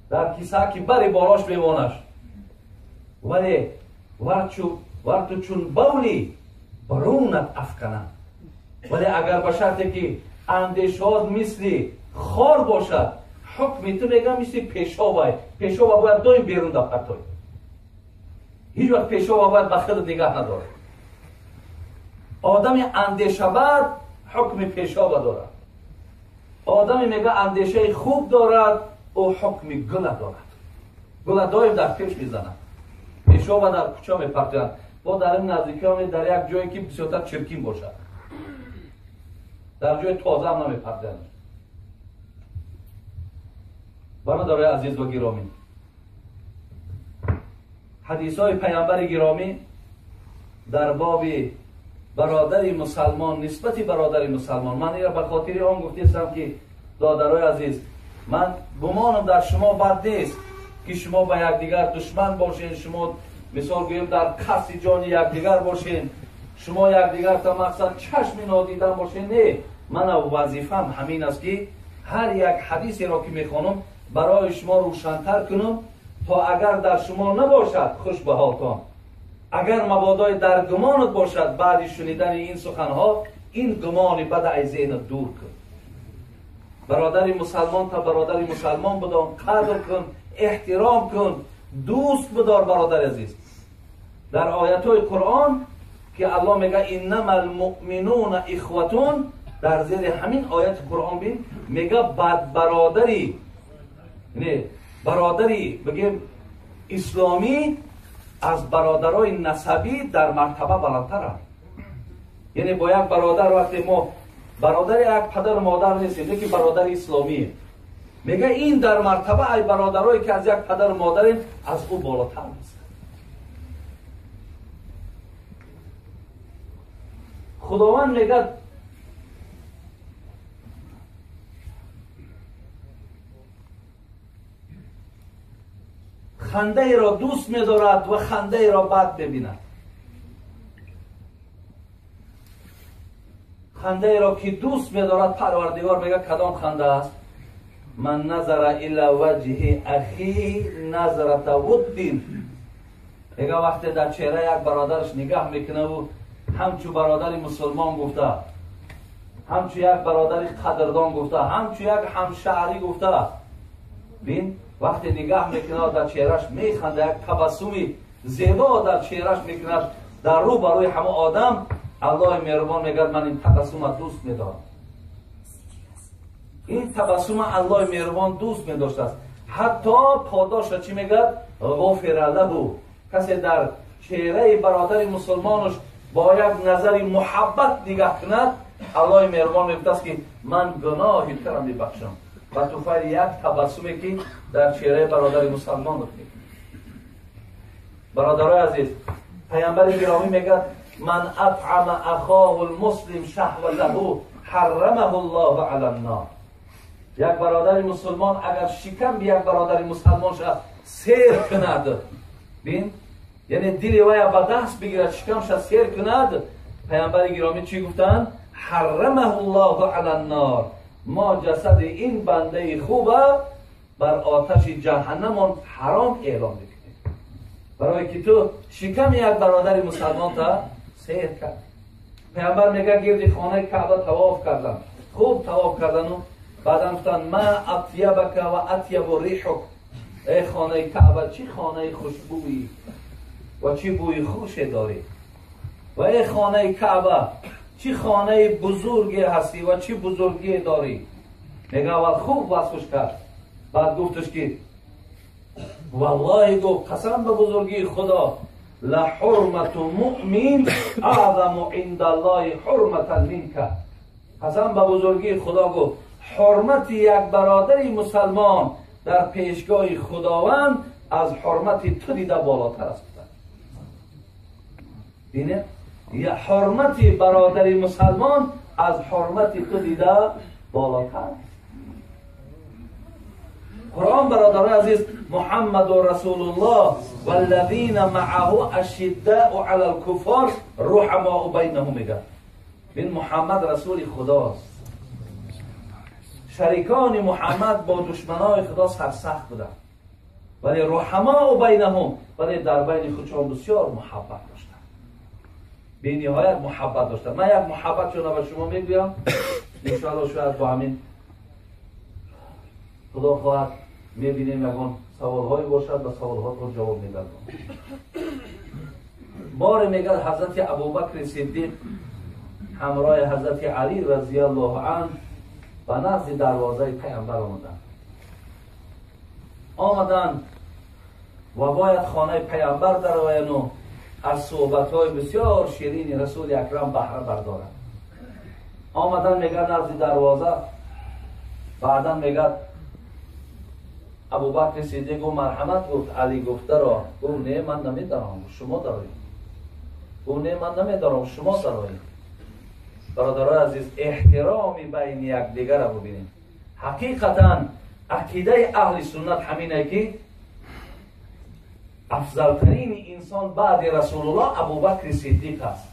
дар киса ки бари болош мемонаш. Вале вар ту чун бавли барунат афканам. Вале агар ба шарте ки андешаот мисли хор бошад, ҳукми ту мега мисли пешобай. Пешоба бояд доим берун дапартой. Ҳеҷ вақт пешоба бояд ба худат нигаҳ надорад. Одами андешабад ҳукми пешоба дорад. Одами мега андешаи хуб дорад, ӯ ҳукми гула дорад. Гула доим дар пеш мезанад, пешоба дар кӯча мепартоянд. Бо дар ин наздикиҳо дар як ҷое ки бисёртар чиркин бошад, дар ҷои тоза ҳам намепартоянд. Бародарои азиз ва гиромӣ, ҳадисҳои паямбари гиромӣ дар боби бародари мусалмон, нисбати бародари мусалмон. Ман инро ба хотири он гуфтаистам ки додарои азиз, ман гумонам дар шумо бад нест ки шумо ба якдигар душман бошед, шумо мисол гӯем дар қасди ҷони якдигар бошед, шумо якдигар та мақсад чашми нодидан бошед. Не, мана вазифам ҳамин аст ки ҳар як ҳадисеро ки мехонам барои шумо рӯшантар кунам, то агар дар шумо набошад хуш ба ҳолтон, агар мабодои дар гумонат бошад баъди шунидани ин суханҳо ин гумони бада аз зеҳнат дур кун. Бародари мусалмон та бародари мусалмон бидон, қадр кун, эҳтиром кун, дӯст бидор. Бародари азиз, дар оятҳои Қуръон ки Аллоҳ мега иннама алмуъминуна ихватун, дар зери ҳамин ояти Қуръон бин мега бад бародари, не бародари бигем исломӣ аз бародарои насабӣ дар мартаба баландтаранд. Яъне бо як бародар вақте мо бародари як падару модар нестем, лекин бародари исломием, мега ин дар мартаба ай бародарое ки аз як падару модарем аз ӯ болотар аст. Худованд мегӯяд хандаеро дӯст медорад ва хандаеро бад мебинад. Хандаеро ки дӯст медорад, Парвардигор мегӯяд кадом ханда аст? Ман назара ила ваҷҳи ахи назрата вуддин. Мегӯяд вақте дар чеҳраи як бародараш нигаҳ мекунаву ҳамчу бародари мусулмон гуфта, ҳамчу як бародари қадрдон гуфта, ҳамчу як ҳамшаҳрӣ гуфта, бин вақте нигаҳ мекунад дар чеҳраш механда, як табассуми зебо дар чеҳраш мекунад, дар рӯ барои ҳама одам, Аллоҳи меҳрубон мегӯяд ман ин табассума дӯст медорам. Ин табассума Аллоҳи меҳрубон дӯст медоштааст. Ҳатто подоша чӣ мегӯяд? Ғофира лаҳу. Касе дар чеҳраи бародари мусулмонаш бо як назари муҳаббат нигаҳ кунад, Аллоҳи меҳрубон мегӯяд ки ман гуноҳи туро мебахшам ба туфайли як табассуме ки дар чеҳраи бародари мусалмон мекунад. Бародарои азиз, паямбари гиромӣ мегӯяд ман атъама ахоҳу лмуслим шаҳватаҳу ҳаррамаҳу ллоҳу ала ннор. Як бародари мусулмон агар шикам як бародари мусалмонша сер кунад, бин, яъне дили вая ба даст бигирад, шикамша сер кунад, паямбари гиромӣ чӣ гуфтанд? ҳаррамаҳу ллоҳу ала ннор. Мо ҷасади ин бандаи хуба бар оташи ҷаҳаннамон ҳаром эълон мекунем, барое ки ту шиками як бародари мусалмонта сер кард. Паямбар мегӯяд гирди хонаи Каъба тавоф кардам, хуб тавоф кардану баъдан гуфтанд ма атябака ва атябу рихук. Эй хонаи Каъба, чӣ хонаи хушбӯӣ ва чӣ бӯи хуше дорӣ! Ва эй хонаи Каъба, чӣ хонаи бузурге ҳастӣ ва чӣ бузургие дорӣ! Мега аввал хуб васфш кард, баъд гуфташ ки валлоҳи, гуфт, қасам ба бузургии Худо, ла ҳурмату муъмин аъзаму индаллоҳи ҳурматан минка. Қасам ба бузургии Худо, гуфт, ҳурмати як бародари мусалмон дар пешгоҳи Худованд аз ҳурмати ту дида болотар аст. Бинед, ҳурмати бародари мусалмон аз ҳурмати ту дида болотар аст. Қуръон, бародарои азиз, Муҳаммаду расулуллоҳ валлазина маъаҳу ашиддаъу алал куффор руҳамоу байнаҳум мегӯяд. Бин, Муҳаммад расули Худост. Шарикони Муҳаммад бо душманои Худо сарсахт буданд, вале руҳамоу байнаҳум, вале дар байни худшон бисёр муҳаббат доштанд, бениҳоят муҳаббат доштанд. Ман як муҳаббатшона ба шумо мегӯям, иншоалло шояд бо ҳамин, Худо хоҳад, мебинем, ягон саволҳое бошад, ба саволҳотон ҷавоб мегардонам. Боре, мегӯяд, ҳазрати Абубакри Сиддиқ ҳамроҳи ҳазрати Алӣ разияллоҳу анҳ ба назди дарвозаи Пайғамбар омаданд ва бояд хонаи Пайғамбар дарояну аз суҳбатҳои бисёр ширини Расули Акрам баҳра бардоранд. Омадан, мегӯяд, назди дарвоза. Баъдан, мегӯяд, Абубакри Сиддиқ гуфт: «Марҳамат», гуфт. Алӣ гуфт: «Даро». Гуфт: «Не, ман намедаром, шумо дароед». Гуфт: «Не, ман намедаром, шумо дароед». Бародарои азиз, эҳтироми байни якдигарро бубинем. Ҳақиқатан ақидаи аҳли суннат ҳамине ки афзалтарини инсон баъди Расулуллоҳ Абубакри Сиддиқ аст,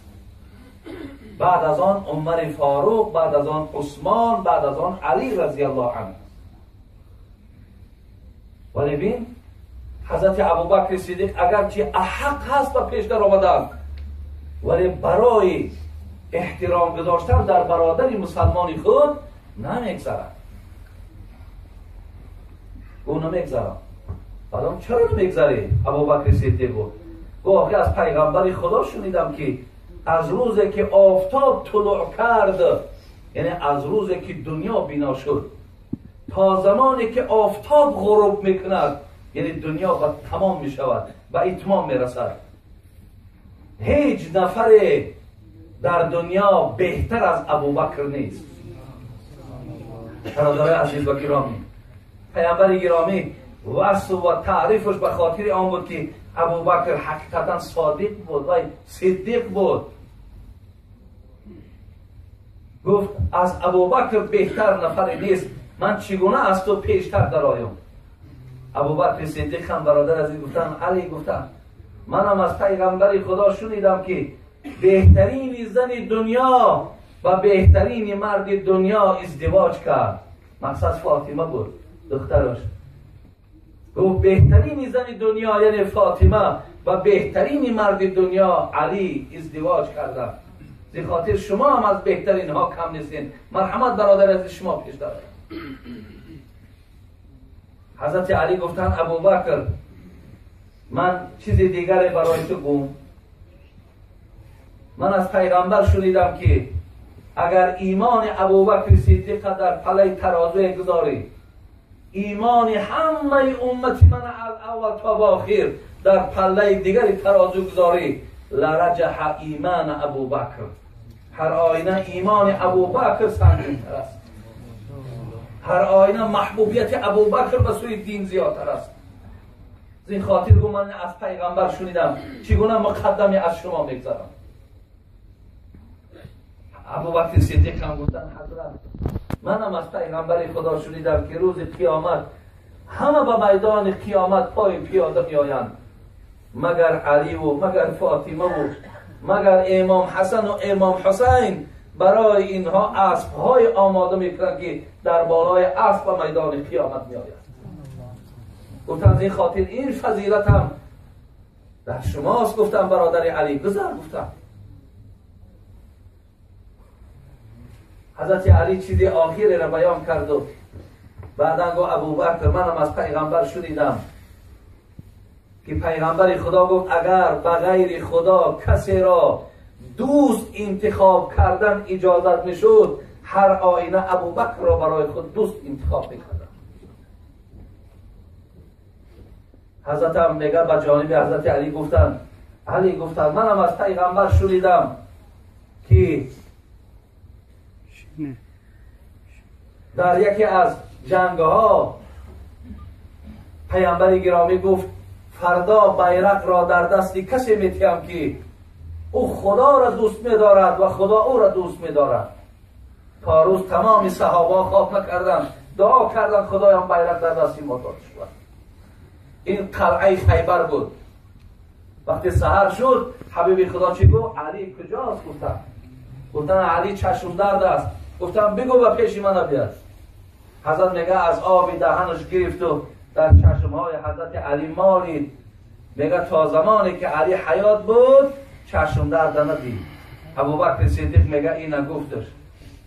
баъд аз он Умари Форуқ, баъд аз он Усмон, баъд аз он Алӣ разияллоҳу анҳу. Вале бин, ҳазрати Абубакри Сиддиқ агарчи аҳақ ҳаст ба пеш даромадан, вале барои эҳтиром гузоштан дар бародари мусалмони худ намегзарад. Ӯ намегзарад. Баъдам: «Чаро намегзарӣ, Абубакри Сиддиқ?» Гуфт: «Охи, аз пайғамбари Худо шунидам ки аз рӯзе ки офтоб тулӯъ кард, яъне аз рӯзе ки дунё бино шуд то замоне ки офтоб ғуруб мекунад, яъне дунё ба тамом мешавад, ба итмом мерасад, ҳеҷ нафаре дар дунё беҳтар аз Абубакр нест». Бародарои азиз ва гиромӣ, паямбари гиромӣ васфу ва таърифаш ба хотири он буд ки Абубакр ҳақиқатан содиқ буд ва сиддиқ буд. Гуфт: «Аз Абубакр беҳтар нафаре нест, ман чӣ гуна аз ту пештар дароям?» Абубакри Сиддиқ ҳам, бародар азиз, гуфтанд: «Алӣ, — гуфтанд, — манам аз пайғамбари Худо шунидам ки беҳтарини зани дунё ва беҳтарини марди дунё издивоҷ кард». Мақсад Фотима буд, духтараш. Гуфт: «Беҳтарини зани дунё, яъне Фотима, ва беҳтарини марди дунё Алӣ издивоҷ карданд. Зи хотир шумо ҳам аз беҳтаринҳо кам нестин. Марҳамат, бародар азиз, шумо пеш дароед». Ҳазрати Алӣ гуфтанд: «Абубакр, ман чизи дигаре барои ту гум. Ман аз пайғамбар шунидам ки агар имони Абубакри Сиддиқа дар палаи тарозуе гузорӣ, имони ҳамаи уммати ман аз аввал то ба охир дар паллаи дигари тарозу гузорӣ, лараҷаҳа имана Абубакр. Ҳар оина имони Абубакр сангинтар аст, ҳар оина маҳбубияти Абубакр ба сӯи дин зиёдтар аст. Зин хотир, гу, ман аз пайғамбар шунидам, чӣ гуна муқаддаме аз шумо мегзарам?» Абубакри Сиддиқ ҳам гуфтанд: «Ҳазрат, манам аз пайғамбари Худо шунидам ки рӯзи қиёмат ҳама ба майдони қиёмат пои пиёда меоянд, магар Аливу магар Фотимаву магар имом Ҳасану имом Ҳусайн. Барои инҳо аспҳои омода мекунанд ки дар болои асп ба майдони қиёмат меоянд». Гуфтанд: «Аз ин хотир ин фазилатам дар шумост». Гуфтам: «Бародари Алӣ, гузар», гуфтам. Ҳазрати Алӣ чизи охиреро баён карду баъдан гуфт: «Абубакр, манам аз пайғамбар шунидам ки пайғамбари Худо гуфт: агар ба ғайри Худо касеро дӯст интихоб кардан иҷозат мешуд, ҳар оина Абубакрро барои худ дӯст интихоб мекардам. Ҳазратам мега ба ҷониби ҳазрати Алӣ гуфтанд, Алӣ гуфтанд, манам аз пайғамбар шунидам ки дар яке аз ҷангҳо пайғамбари гиромӣ гуфт фардо байрақро дар дасти касе метиҳам ки ӯ худоро дӯст медорад ва худо ӯро дӯст медорад. То рӯз тамоми саҳобаҳо хоб накарданд, дуо карданд худоям байрақ дар дасти мо дод шавад. Ин қалъаи Хайбар буд. Вақте саҳар шуд, ҳабиби худо чӣ гуфт? Алӣ куҷост? Гуфтанд. Гуфтанд Алӣ чашмдард аст. Гуфтанд бигӯ ба пеши ман биёд. Ҳазрат мега аз оби даҳанаш гирифту дар чашмҳои ҳазрати Алӣ молид. Мега то замоне ки Алӣ ҳаёт буд чашмдард надид. Абубакр Сиддиқ мега ина гуфташ.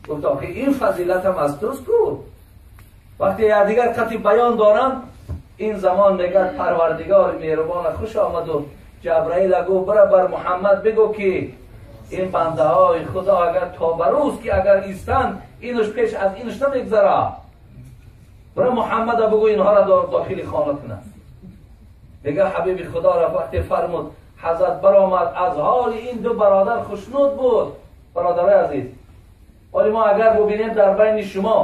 Гуфт охи ин фазилатам аз туст ку. Вақте якдигар қати баён доранд, ин замон мега Парвардигори меҳрубона хуш омаду Ҷабраил гуфт бира бар Муҳаммад бигӯ ки ин бандаҳои Худо агар то ба рӯз ки агар истанд, инаш пеш аз инаш намегзарад. Бира Муҳаммада бигӯ инҳоро дохили хона кунад. Мега ҳабиби Худоро вақте фармуд, ҳазрат баромад, аз ҳоли ин ду бародар хушнуд буд. Бародарои азиз, вале мо агар бубинем дар байни шумо,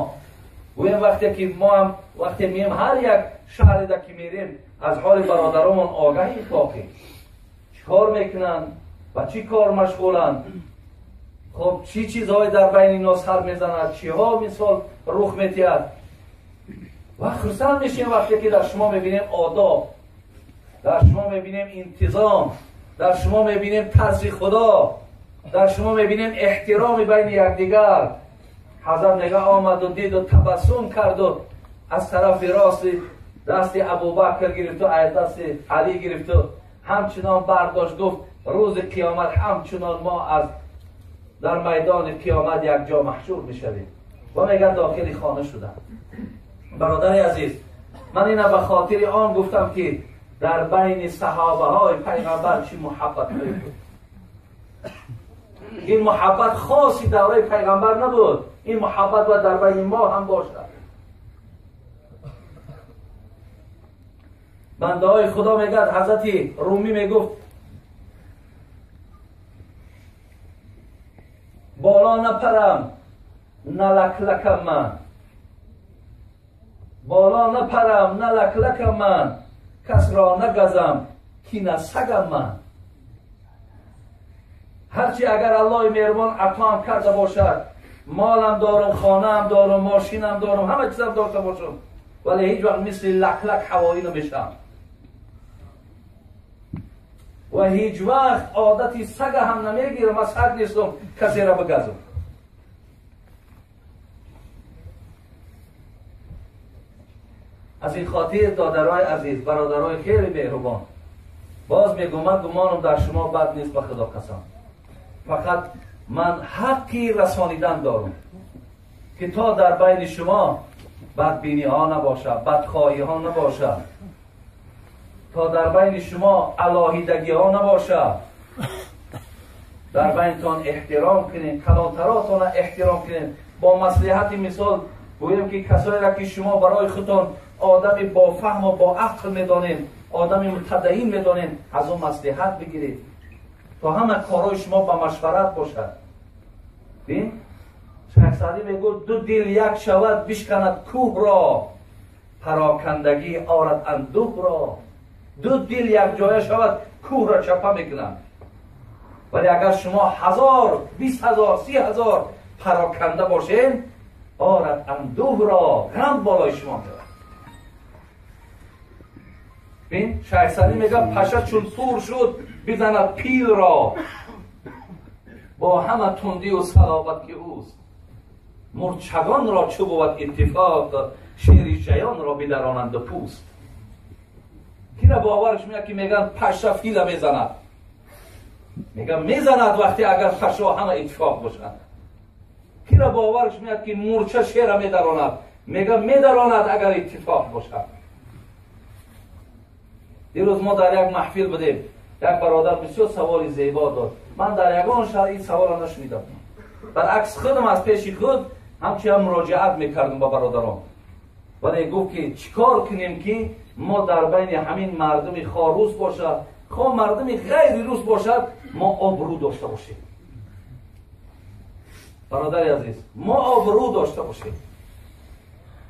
гӯем вақте ки мо ҳам вақте меем ҳар як шаҳреда ки мерем, аз ҳоли бародаромон огаҳӣ хоҳем. Чӣ кор мекунанд, ба чӣ кор машғуланд, хоб чӣ чизҳое дар байни инҳо сар мезанад, чиҳо мисол рух метиҳад. Ва хурсанд мешем вақте ки дар шумо мебинем одоб, дар шумо мебинем интизом, дар шумо мебинем тарси Худо, дар шумо мебинем эҳтироми байни якдигар. Ҳазрат мега омаду диду табассум карду аз тарафи рости дасти Абубакр гирифту аз дасти Алӣ гирифту ҳамчунон бардошт, гуфт рӯзи қиёмат ҳамчунон мо аз дар майдони қиёмат якҷо маҳшур мешавем. Ва мега дохили хона шудам. Бародари азиз, ман ина ба хотири он гуфтам ки дар байни саҳобаҳои пайғамбар чӣ муҳаббатҳое буд. Ин муҳаббат хоси давраи пайғамбар набуд, ин муҳаббат бояд дар байни мо ҳам бошад. Бандаҳои Худо мегӯяд, ҳазрати Румӣ мегуфт боло напарам, налаклакам ман, боло напарам, налаклакам ман, касро нагазам, ки насагам ман. Ҳарчи агар Аллоҳи меҳрубон атоам карда бошад, молам дорум, хонаам дорум, мошинам дорум, ҳама чизам дошта бошам, вале ҳеҷ вақт мисли лаклак ҳавоӣ намешавам ва ҳеҷ вақт одати сага ҳам намегирам, аз саг нестам касеро бигазам. Аз ин хотир додарои азиз, бародарои хеле меҳрубон, боз мегӯм, ман гумонам дар шумо бад нест, ба Худо қасам. Фақат ман ҳаққи расонидан дорам ки то дар байни шумо бадбиниҳо набошад, бадхоҳиҳо набошад, то дар байни шумо алоҳидагиҳо набошад, дар байнтон эҳтиром кунед, калонтаротонро эҳтиром кунед. Бо маслиҳати мисол гӯем ки касоеро ки шумо барои худтон одами бо фаҳму бо ақл медонед, одами мутадаин медонед, аз он маслиҳат бигиред то ҳама корҳои шумо ба машварат бошад. Бин, Шайх Саъдӣ мегӯяд ду дил як шавад бишканад кӯҳро, парокандагӣ орад андӯҳро. Ду дил якҷоя шавад кӯҳро чапа мекунад. Вале агар шумо 1000, 20 000, 30 000 пароканда бошед, орад андӯҳро, ғам болои шумо меояд. Бин, Шайх Саъдӣ мегӯяд паша чун сур шуд бизанад пилро, бо ҳама тундию салобат ки ӯст. Мурчагонро чӯ бувад иттифоқ, шери ҷаёнро бидаронанду пӯст. Кира боварш меяд ки мегӯянд паша фила мезанад? Мегӯянд мезанад вақте агар пашо ҳама иттифоқ бошанд. Кира боварш меяд ки мурча шера медаронад? Мегӯянд медаронад агар иттифоқ бошад. Дирӯз мо дар як маҳфил будем, як бародар бисёр саволи зебо дод. Ман дар ягон шаҳр ин саволро нашунидам. Баръакс худам аз пеши худ Ҳамчунин муроҷиат мекардам ба бародарон. Вале гуфт ки чикор кунем ки мо дар байни ҳамин мардуми хоҳ рус бошад, хоҳ мардуми ғайри рус бошад, мо обрӯ дошта бошем. Бародари азиз, мо обрӯ дошта бошем.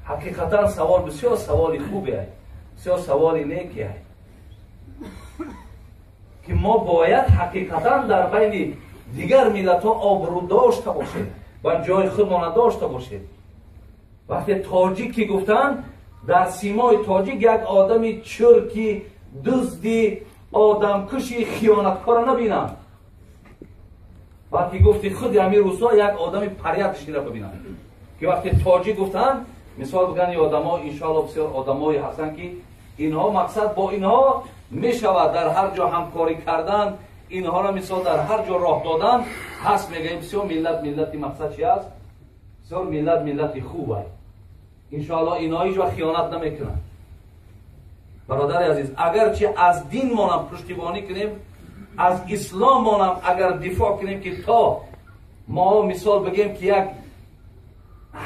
Ҳақиқатан савол бисёр саволи хубе аст, бисёр саволи неке аст, ки мо бояд ҳақиқатан дар байни дигар миллатҳо обрӯ дошта бошем ва ҷои худмона дошта бошем. Вақте тоҷик ки гуфтанд, дар симои тоҷик як одами чирки, дузди, одамкуши, хиёнаткора набинанд, балки гуфти худи ҳамин рӯзҳо як одами порядочныйро бибинанд. Ки вақте тоҷик гуфтанд, мисол бигӯянд, ин одамо иншоалло бисёр одамое ҳастанд ки инҳо мақсад бо инҳо мешавад дар ҳар ҷо ҳамкорӣ кардан, инҳоро мисол дар ҳар ҷо роҳ додан ҳаст. Мегӯем бисёр миллат миллати мақсад чи аст? Бисёр миллат миллати хуб аст. Иншоалло инҳо ҳеҷ вақт хиёнат намекунанд. Бародари азиз, агарчи аз динмонам пуштибонӣ кунем, аз исломмонам агар дифоъ кунем, ки то мо мисол бигем ки як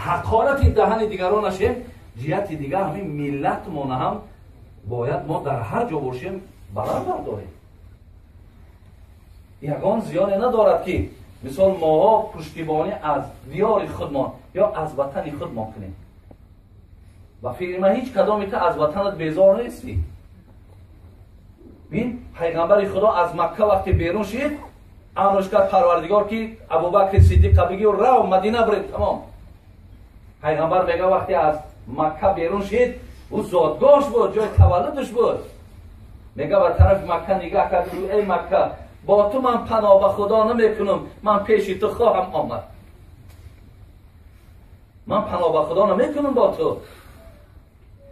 ҳақорати даҳани дигарон нашем, ҷиҳати дигар ҳамин миллатмона ҳам бояд мо дар ҳар ҷо бошем баланд бардорем. Ягон зиёне надорад ки мисол моҳо пуштибонӣ аз диёри худмон ё аз ватани худмон кунем. Ба фикри ман ҳеҷ кадоме ту аз ватанат безор нестӣ. Бин, пайғамбари Худо аз Макка вақте берун шид, амрш кард Парвардигор ки Абубакри Сиддиқа бигӣ рав Мадина биред, тамом. Пайғамбар мега вақте аз Макка берун шид, ӯ зодгоҳш буд, ҷои таваллудаш буд. Мега ба тарафи Макка нигаҳ кард, эй Макка, бо ту ман паноҳ ба Худо намекунам, ман пеши ту хоҳам омад. Ман паноҳ ба Худо намекунам бо ту,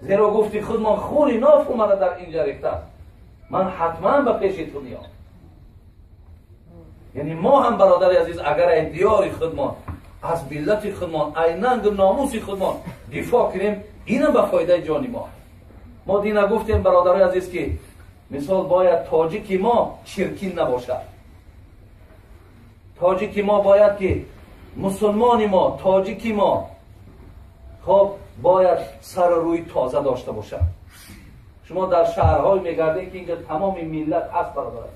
зеро гуфти худмон хуни ноф омада дар инҷа рехтааст, ман ҳатман ба пеши ту меом. Яъне мо ҳам бародари азиз, агар ай диёри худмон, аз миллати худмон, ай нангу номуси худмон дифоъ кунем, инам ба фоидаи ҷони мо. Мо дина гуфтем бародарои азиз ки мисол бояд тоҷики мо чиркин набошад. Тоҷики мо бояд ки мусулмони мо, тоҷики мо хоб бояд сару рӯи тоза дошта бошад. Шумо дар шаҳрҳое мегардед ки инҷо тамоми миллат ҳаст, бародар.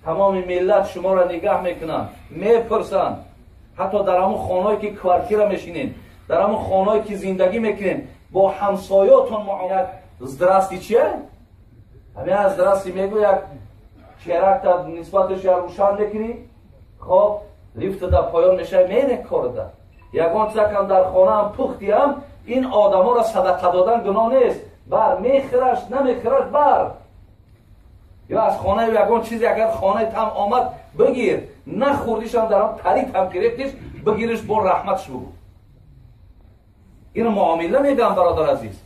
Тамоми миллат шуморо нигаҳ мекунанд, мепурсанд. Ҳатто дар ҳамон хонаҳое ки квартира мешинед, дар ҳамон хонаҳое ки зиндагӣ мекунед, бо ҳамсоётон як здрасти чие? Ҳамин аз здрасти мегӯ, як черакта нисбаташ як рӯшан мекунӣ, хоб лифта дар поён мешавӣ, мере корда. Ягон чизакам дар хонаам пухтиам, ин одаморо садақа додан гуноҳ нест. Бар мехӯраш, намехӯраш бар. Ё аз хонаи ягон чизе агар хонаи там омад бигир, нахӯрдишам дар ҳам тарик ҳам гирифтиш, бигириш бо раҳматш бугӯ. Ино муомила мегӯям бародар азиз.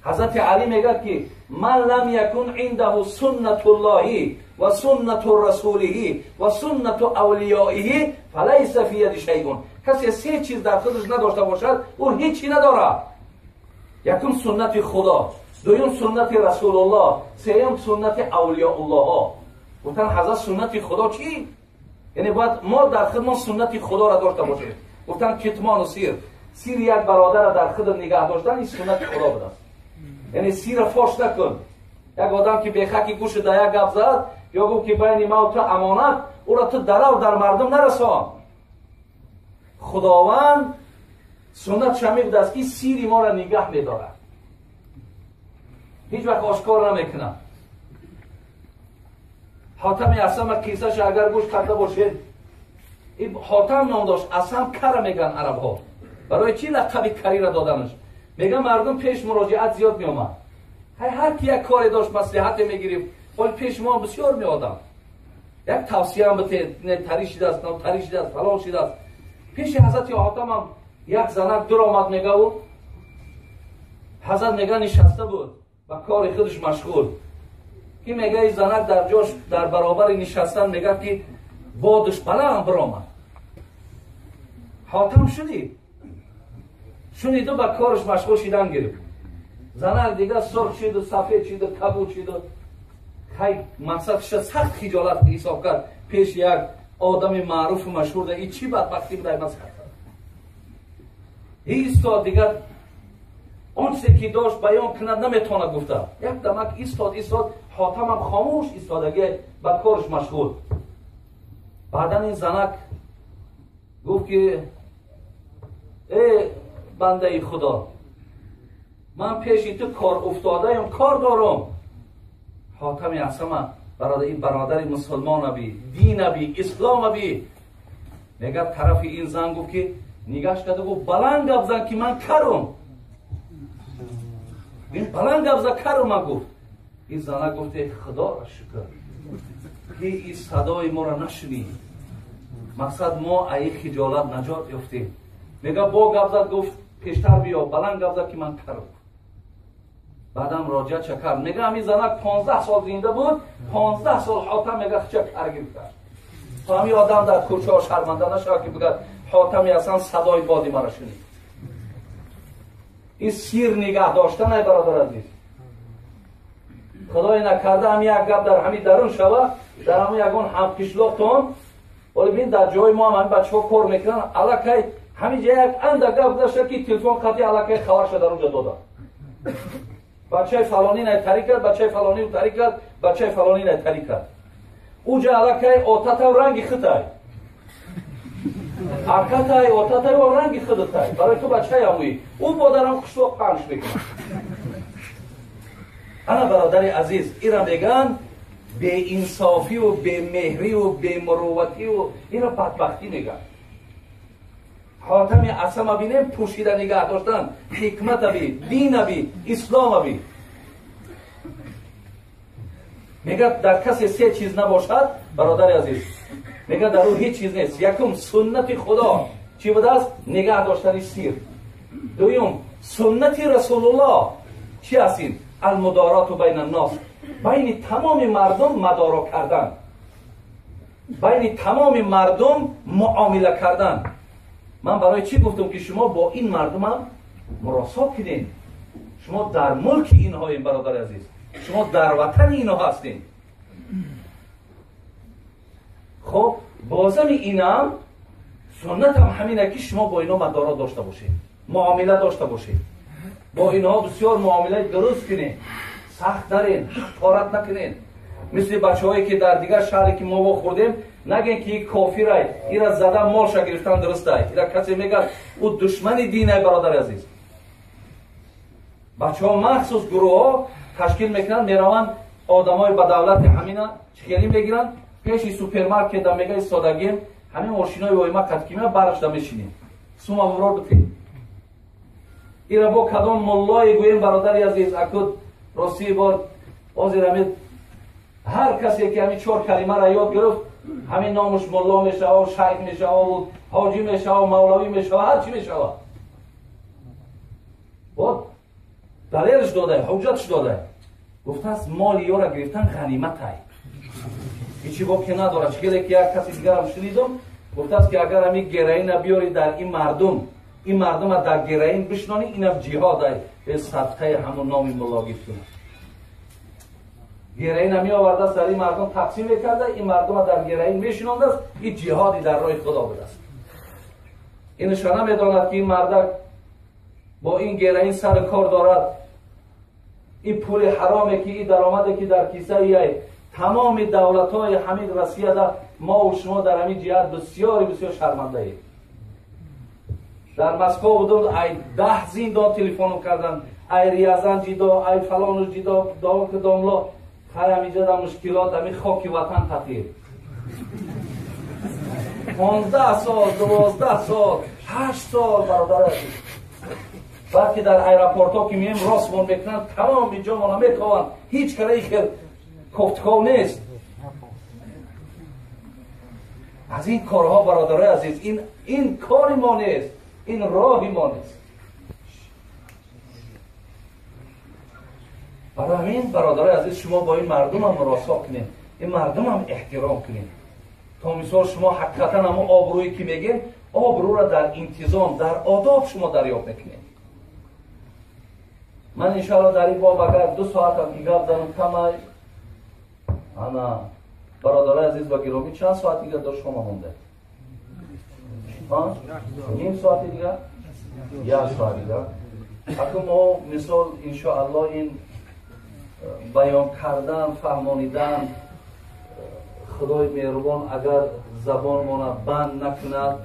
Ҳазрати Али мегӯяд ки ман лам якун индаҳу суннатуллоҳи ва суннату расулиҳи ва суннату авлиёиҳи фалайса фи яди шайъун. Касе се чиз дар худаш надошта бошад, ӯ ҳеҷ надорад. Якум суннати Худо, дуюм суннати Расулуллоҳ, сеюм суннати авлиёуллоҳо. Гуфтан ҳазрат суннати Худо чӣ? Яъне бояд мо дар худмон суннати Худоро дошта бошем. Гуфтан китмону сир. Сири як бародарро дар худ нигаҳ доштан ин суннати Худо будааст. Яъне сирро фош накун. Як одам ки бехаки гӯши да як гап зад, ё гуфт ки байни ма ту амонат, ӯро ту дарав дар мардум нарасон. Худованд суннатш ҳамин будааст ки сири моро нигаҳ медорад, ҳеҷ вақт ошкор намекунад. Ҳотами Асама қиссаша агар гӯш карда бошед, ин Ҳотам ном дошт, Асам кара мегӯянд арабҳо. Барои чӣ лақаби карира доданаш? Мегӯян мардум пеш муроҷиат зиёд меомад. Ҳар ки як коре дошт маслиҳате мегирифт, ҳол пеш мо бисёр меодам. Як тавсияам бите, не тари шидааст, тари шидааст, фалон шидааст. Пеши ҳазрати Ҳотамам як занак дур омад, мега ӯ ҳазрат мега нишаста буд ба кори худаш машғул. Ки мега ин занак дар ҷош дар баробари нишастан мега ки бодаш баланд биромад. Ҳотам шунид, шуниду ба кораш машғул шидан гирифт. Занак дига сурх шиду сафед шиду кабуд шиду хай мақсадша сахт хиҷолат ҳисоб кард пеш як одами маъруфу машҳур да и чӣ бадбахтӣ будай масхара. Истод, дигар он чизе ки дошт баён кунад наметавонад гуфта. Як дамак истод, истод, Ҳотамам хомӯш истодаги, ба корш машғул. Баъдан ин занак гуфт ки э бандаи Худо, ман пеши ту кор уфтодаям, кор дорам. Ҳотами Асама бародар, ин бародари мусулмонаби, динаби, исломаби. Мегӯяд тарафи ин зан гуфт ки нигаш карда гуфт баланд гап зан ки ман карам. Ин баланд гап зан, карам ман гуфт. Ин зана гуфт Худоро шукр ки ин садои моро нашунид. Мақсад мо аз ин хиҷолат наҷот ёфтем. Мегӯяд бо гап зад, гуфт пештар биё, баланд гап зад ки ман карам. Баъдам роҷиатша кард. Мегӯяд ҳамин занак 15 сол зинда буд, 15 сол Ҳотам мегӯяд хича кар гирифта. То ҳамин одам дар кӯчаҳо шарманда нашавад ки бигӯяд Ҳотами Ҳасан садои боди маро шунид. Ин сир нигаҳ доштан ай бародар азиз. Худое накарда ҳамин як гап дар ҳамин дарун шава, дар ҳамин ягон ҳамқишлоқтон, вале бин дар ҷои мо ҳам ҳамин бачаҳо кор мекунанд, аллакай ҳамин ҷа як андак гап гузашта ки телефон қатъи аллакай хабарша дар онҷа дода. Бачаи фалонӣ най тари кард, бачаи фалонӣ тари кард, бачаи фалонӣ най тари кард. Уҷа аллакай отатав ранги хитай. Акатай, отатай о ранги хидатай. Барои ту бачаи амӯӣ. Ӯ бодарам қишлоқ панш мекунад. Ана бародари азиз, ира мегӯянд беинсофиву бемеҳриву бемуруввативу ира бадбахтӣ мегӯянд. Ҳотами Асама бинем пӯшида нигаҳ доштан, ҳикматаби, динаби, исломаби. Мегӯяд дар касе се чиз набошад, бародари азиз, мегӯяд дар ӯ ҳеҷ чиз нест. Якум, суннати Худо чӣ будааст? Нигаҳ доштани сир. Дуюм, суннати Расулуллоҳ чӣ аст ин? Алмудороту байна ннос, байни тамоми мардум мадоро кардан, байни тамоми мардум муомила кардан. Ман барои чӣ гуфтам ки шумо бо ин мардумам муросот кунед? Шумо дар мулки инҳоем, бародари азиз, шумо дар ватани инҳо ҳастед. Хоб, бозами инам суннатам ҳамина ки шумо бо инҳо мадоро дошта бошед, муомила дошта бошед, бо инҳо бисёр муомилаи дуруст кунед, сахт нарен, ҳақорат накунед. Мисли бачаҳое ки дар дигар шаҳре ки мо вохӯрдем, нагӯен ки кофирай, ира зада молша гирифтан дурустай. Ира касе мегӯяд ӯ душмани динай, бародари азиз. Бачаҳо махсус гурӯҳҳо ташкил мекунанд, мераванд одамои ба давлати ҳамина чихелӣ мегиранд, пеши супермаркета мега истодагим, ҳамин мошинои воима қаткима барашда мешинем, сума вурор битем. Ира бо кадом муллое гӯем, бародари азиз, акуд ростии бор ҳозир ҳамин ҳар касе ки ҳамин чор калимаро ёд гирифт, ҳамин номуш мулло мешава, шайх мешава, ҳоҷӣ мешава, мавлавӣ мешава, ҳар чӣ мешава. Бо далелш додай, ҳуҷҷатш додай. Гуфтааст моли ёра гирифтан ғаниматай. Ҳечи боке надорад. Чӣ ки як каси дигарам шунидум, гуфтааст ки агар ҳамин героина биёри дар ин мардум, ин мардума дар героин бишнонӣ, инам ҷиҳодай, бе садқаи ҳамон номи мулло гирифтунад. Героина меовардааст, дар ин мардум тақсим мекарда, ин мардума дар героин мешинондааст, ин ҷиҳоди дар роҳи Худо будааст. Инашо намедонад ки ин мардак бо ин героин сари кор дорад, ин пули ҳароме ки ин даромаде ки дар кисаи ай тамоми давлатҳои ҳамин Россияда мо шумо дар ҳамин ҷиҳат бисёри бисёр шармандаем. Дар Москва будум, ай 10 зиндон телефоном кардан, ай Рязан ҷидо, ай фалону ҷидо, дом домло, хай ҳаминҷа дар мушкилот, ҳамин хоки ватан татир. 15 сол, 12 сол, 8 сол, бародар азиз. Баъд ки дар аэропортҳо ки меем, ростмон мекунанд, тамоми ҷомона метованд, ҳеҷ караи хел кофтков нест. Аз ин корҳо, бародарои азиз, ин кори мо нест, ин роҳи мо нест. Барои ҳамин, бародарои азиз, шумо бо ин мардумам муросо кунед, ин мардумам эҳтиром кунед. То мисол шумо ҳақиқатан ҳамон обрӯе ки мегем, обрӯро дар интизом, дар одоб шумо дарёфт мекунед. Ман иншоалло дар ин боб агар 2 соатам ки гап занам камай, ана бародарои азиз ва гиромӣ, чанд соат дигар дошт шумо монда? Ним соати дигар? Як соат дига. Акун мо мисол иншоаллоҳ ин баён кардан, фаҳмонидан, Худои меҳрубон агар забонмона банд накунад,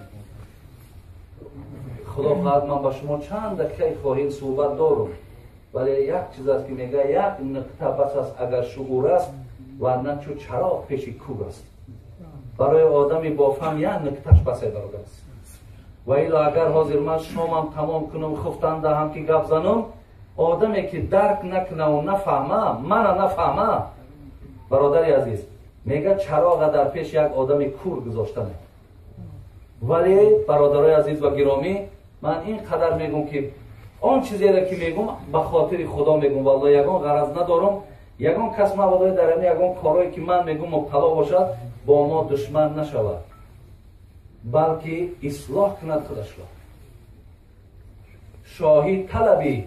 Худо хоҳад ман ба шумо чанд дақиқаи хоҳем суҳбат дорум. Вале як чиз аст ки мега як нуқта бас аст агар шуур аст, варна чу чароғ пеши кӯр аст. Барои одами бофаҳм як нукташ бас бародар аст. Ва ило агар ҳозир ман шомам тамом кунам, хуфтан даҳам ки гап занам, одаме ки дарк накунаву нафаҳма, мана нафаҳма, бародари азиз, мега чароға дар пеш як одами кур гузоштане. Вале бародарои азиз ва гиромӣ, ман ин қадар мегум ки он чизеро ки мегум ба хотири Худо мегум, валло ягон ғараз надорам, ягон кас мабодои дар ҳамин ягон корое ки ман мегум мубтало бошад, бо мо душман нашавад, балки ислоҳ кунад худашро. Шоҳӣ талабӣ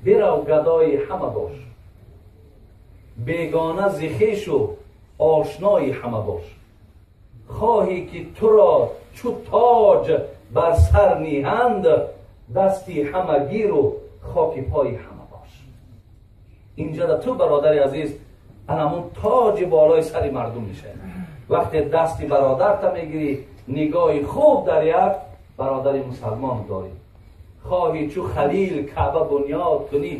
бирав гадои ҳама бош, бегона зи хешу ошнои ҳама бош. Хоҳӣ ки туро чу тоҷ бар сар ниҳанд, дасти ҳама гиру хоки пои ҳама бош. Инҷа да ту бародари азиз анамун тоҷи болои сари мардум мешавӣ. Вақте дасти бародарта мегирӣ, нигоҳи хуб дар як бародари мусалмон дорӣ. Хоҳӣ чу Халил Каъба бунёд кунӣ,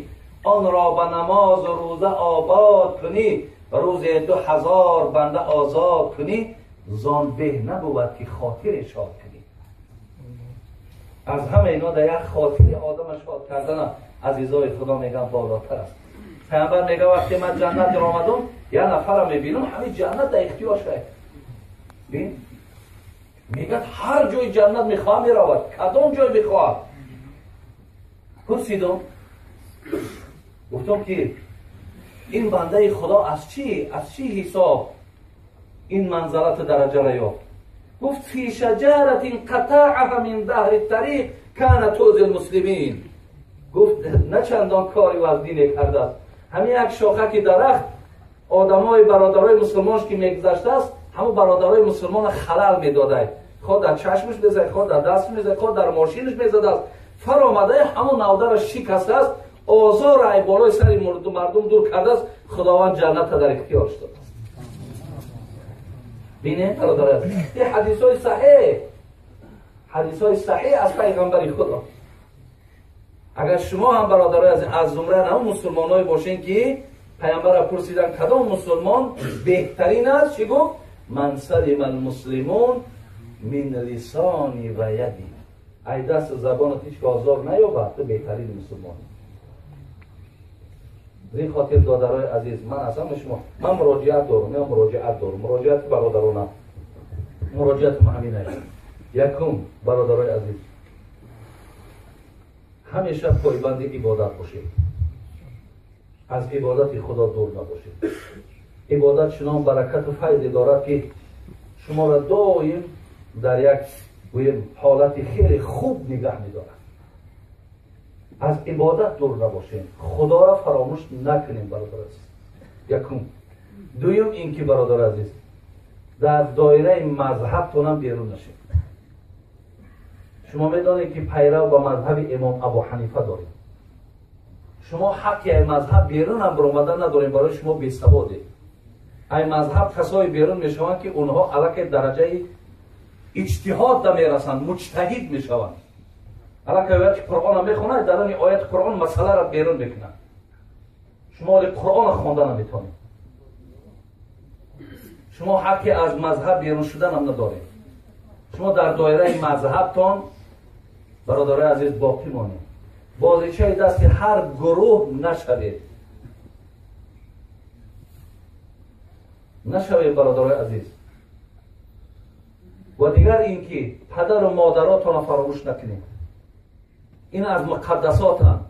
онро ба намозу рӯза обод кунӣ, рӯзе 2000 банда озод кунӣ, зон беҳ набувад ки хотире шод кунӣ. Аз ҳама ино дар як хотири одама шод кардана азизои Худо мегӯянд болотар аст. Паямбар мега вақте ман ҷаннат даромадам, як нафарро мебинам, ҳамин ҷаннат дар ихтиёр шуд. Бин? Мегӯяд ҳар ҷои ҷаннат мехоҳам меравад, кадом ҷой мехоҳад. Пурсидам, гуфтам ки ин бандаи Худо аз чӣ ҳисоб ин манзалату дараҷаро ёфт? Гуфт фи шаҷаратин қатаъаҳа мин даҳри тариқ кана тӯзи лмуслимин. Гуфт на чандон кори ваздине кардааст, ҳамин як шохаки дарахт одамои бародарои мусулмонш ки мегузаштааст, ҳамон бародарои мусулмона халал медодай, хоҳ дар чашмаш мезад, хоҳ дар дасташ мезад, хоҳ дар мошинаш мезадааст. Фаромадаи ҳамон навдара шикастааст, озор ай болои сари мардум дур кардааст, Худованд ҷанната дар ихтиёрш додааст. Бинед бародари азиз, ин ҳадисҳои саҳеҳ, ҳадисҳои саҳеҳ аз пайғамбари Худо. Агар шумо ҳам бародарои азиз аз зумраи ҳамон мусулмоное бошед ки пайғамбарро пурсиданд кадом мусулмон беҳтарин аст, чӣ гуфт? Ман салима алмуслимун мин лисони ва яди. Ай дасту забонат ҳеҷ ки озор наёбад, ту беҳтарин мусулмонӣ. Аз ин хотир додарои азиз, ман аз ҳама шумо ман муроҷиат дорам, я муроҷиат дорам, муроҷиати бародаронам, муроҷиатам ҳамин аст. Якум, бародарои азиз, ҳамеша пойбанди ибодат бошед, аз ибодати Худо дур набошед. Ибодат чунон баракату файзе дорад ки шуморо доим дар як гӯем ҳолати хеле хуб нигаҳ медорад. Аз ибодат дур набошем, Худоро фаромӯш накунем бародар азиз. Якум. Дуюм ин ки бародар азиз, дар доираи мазҳабтонам берун нашед. Шумо медонед ки пайрав ба мазҳаби имом Абу Ҳанифа доред. Шумо ҳаққи ай мазҳаб берунам баромадан надорем, барои шумо бесаводед. Ай мазҳаб касое берун мешаванд ки онҳо аллакай дараҷаи иҷтиҳод да мерасанд, муҷтаҳид мешаванд. Аллакай ояти Қуръонро мехонад, дар он ояти Қуръон масъаларо берун мекунад. Шумо оли Қуръонро хонда наметавонед. Шумо ҳаққи аз мазҳаб берун шуданам надоред. Шумо дар доираи мазҳабтон бародарои азиз боқӣ монед. Бозичаи дасти ҳар гурӯҳ нашавед. Нашавед бародарои азиз. Ва дигар ин ки падару модаротонро фаромӯш накунед. Ин аз муқаддасотанд.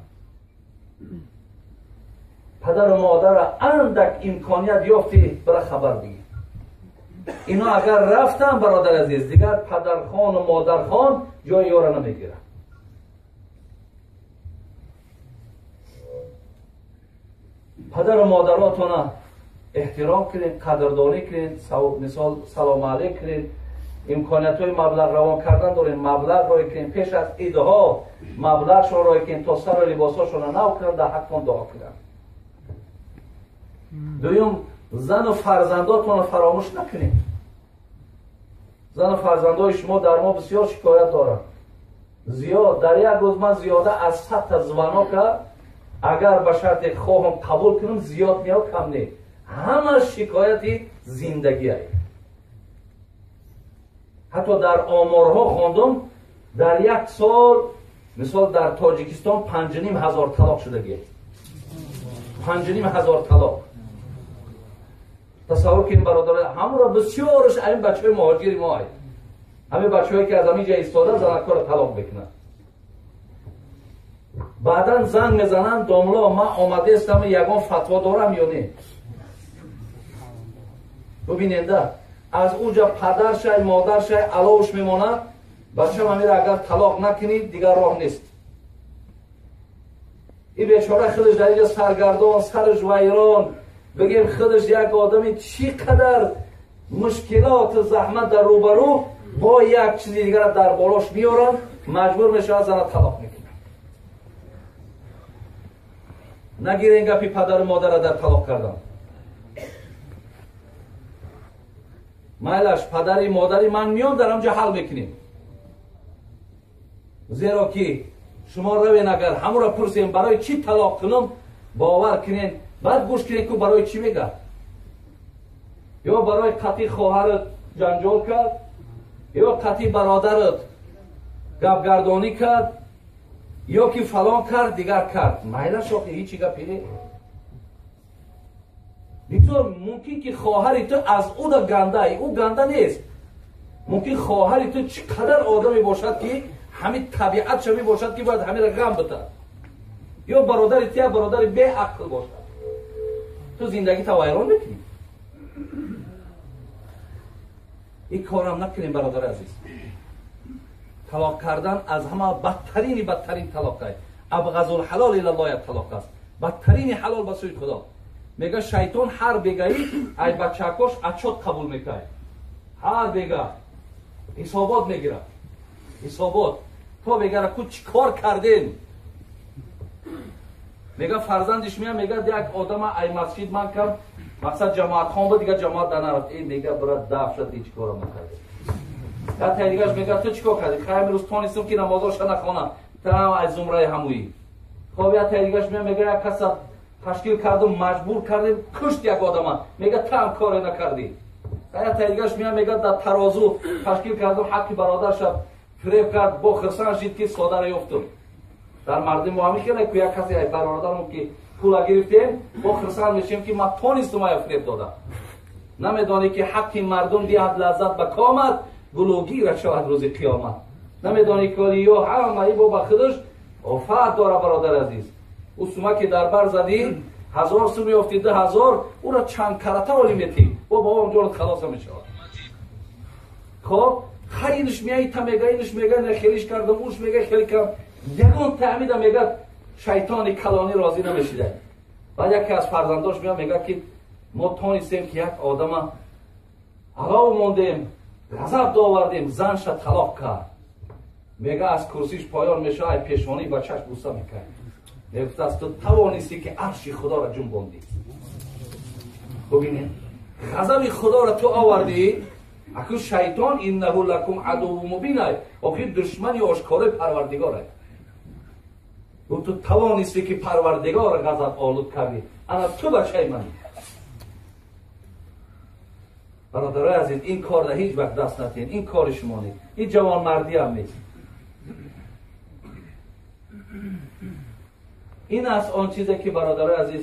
Падару модарро андак имконият ёфтӣ бара хабар бигир. Ино агар рафтан бародари азиз, дигар падархон ва модархон ҷои ёро намегиранд. Падару модаротона эҳтиром кунед, қадрдонӣ кунед, мисол салом алейк кунед, Имкониятҳои маблағ равон кардан дорем, маблағ рой кунем, пеш аз идҳо маблағшон рой кунем, то сару либосҳошонро нав кунанд, дар ҳаққон дуо кунанд. Дуюм, зану фарзандотонро фаромӯш накунед. Зану фарзандои шумо дар мо бисёр шикоят доранд. Зиёд дар як рӯз ман зиёда аз 100 та звонока агар ба шарте хоҳам қабул кунам, зиёд мео кам не. Ҳама шикояти зиндагиа. Ҳатто дар оморҳо хондум, дар як сол мисол дар Тоҷикистон 5500 талоқ шудагӣ. 5500 талоқ. Тасаввур кунед бародарон, ҳамаро бисёрш ҳамин бачаҳои муҳоҷири мо ай. Ҳамин бачаҳое ки аз ҳамин ҷа истода занакҳоро талоқ мекунанд. Баъдан занг мезананд, домло ман омадаистам, ягон фатво дорам ё не? Бубиненда, аз уҷа падаршай, модаршай аловш мемонад, бачам амира агар талоқ накунӣ, дигар роҳ нест. Ин бечора худаш дар инҷа саргардон, сараш вайрон, бигем худаш як одами чӣ қадар мушкилоту заҳмат дар рӯбарӯ, бо як чизи дигара дар болош меоранд, маҷбур мешавад зана талоқ мекунад. Нагирен гапи падару модара дар талоқ кардан. Майлаш падари модари ман миён дар ҳамҷа ҳал мекунем. Зеро ки шумо равен агар ҳамуро пурсем барои чӣ талоқ кунам, бовар кунен, баъд гӯш кунен ку барои чӣ мегӯяд. Ё барои қатъи хоҳарат ҷанҷол кард, ё қатъи бародарат гапгардонӣ кард, ё ки фалон кард, дигар кард. Майлаш охи ҳечи гапи не. Бигзор мумкин ки хоҳари ту аз ӯ да ганда, ӯ ганда нест. Мумкин хоҳари ту чӣ қадар одаме бошад ки ҳамин табиатша мебошад ки бояд ҳаминро ғам битад. Ё бародари ту як бародари беақл бошад. Ту зиндагита вайрон мекунӣ. Ин корам накунем бародари азиз. Талоқ кардан аз ҳама бадтарини бадтарин талоқ аст. Абғазул ҳалол илаллоҳ як талоқ аст. Бадтарини ҳалол ба сӯи Худо. Мега шайтон ҳар бегаи ай бачакош отчёт қабул мекунад. Ҳар бега ҳисобот мегирад. Ҳисобот. То бегара ку чӣ кор кардем? Мега фарзандиш мея, мега як одама ай масҷид ман кам, мақсад ҷамоатхон буд, дигар ҷамоат дар нарафт. Эй мега брат даф шад, ҳеҷ кора накардем. Ҳатто дигаш мега ту чӣ кор кардӣ? Хай имрӯз тонистам ки намозоша нахонам. Та аз зумраи ҳамуӣ. Хоб ҳатто дигаш мея, мега як каса ташкил кардум, маҷбур кардем, кушт як одама. Мега та ҳам коре накардӣ. Ҳатто дигаш мея, мега дар тарозу ташкил кардум, ҳаққи бародарша фиреб кард, бо хирсан шид ки содара ёфтум. Дар мардуми мо ҳамин хеле ку як касе ай бародарам ки пула гирифтем, бо хирсан мешем ки ман тонистум ая фиреб додам. Намедонӣ ки ҳаққи мардум диҳад лаззат ба комат, гулугира шавад рӯзи қиёмат. Намедонӣ ки ё ҳамаи бо ба худаш офат дора бародар азиз. Ӯ сума ки дар бар задӣ, 1000 сум ёфтӣ, 2000, ӯро чанд карата олӣ метӣ, бо бобам ҷонат халоса мешавад. Хоб, хай инш меяи та мега, инш мега, не хелиш кардам, уш мега, хеле кам. Ягон таъмида мега шайтони калонӣ розӣ намешида. Баъд яке аз фарзандош меяд, мега ки мо тонистем ки як одама алов мондем, ғазаб довардем, занша талоқ кард. Мега аз курсиш поён мешавад, ай пешонӣ ба чашм буса мекард. Мегуфтааст ту тавонистӣ ки арши Худоро ҷунбондӣ. Бубинед, ғазаби Худоро ту овардӣ. Аку шайтон иннаҳу лакум адуввун мубин ай, охир душмани ошкорои Парвардигор ай. Гуфт ту тавонистӣ ки Парвардигорро ғазаб олуд кардӣ. Ана ту бачаи мани. Бародарои азиз, ин корро ҳеҷ вақт даст натиҳед. Ин кори шумо нест. Ин ҷавонмардӣ ҳам нест. Ин аст он чизе ки бародарои азиз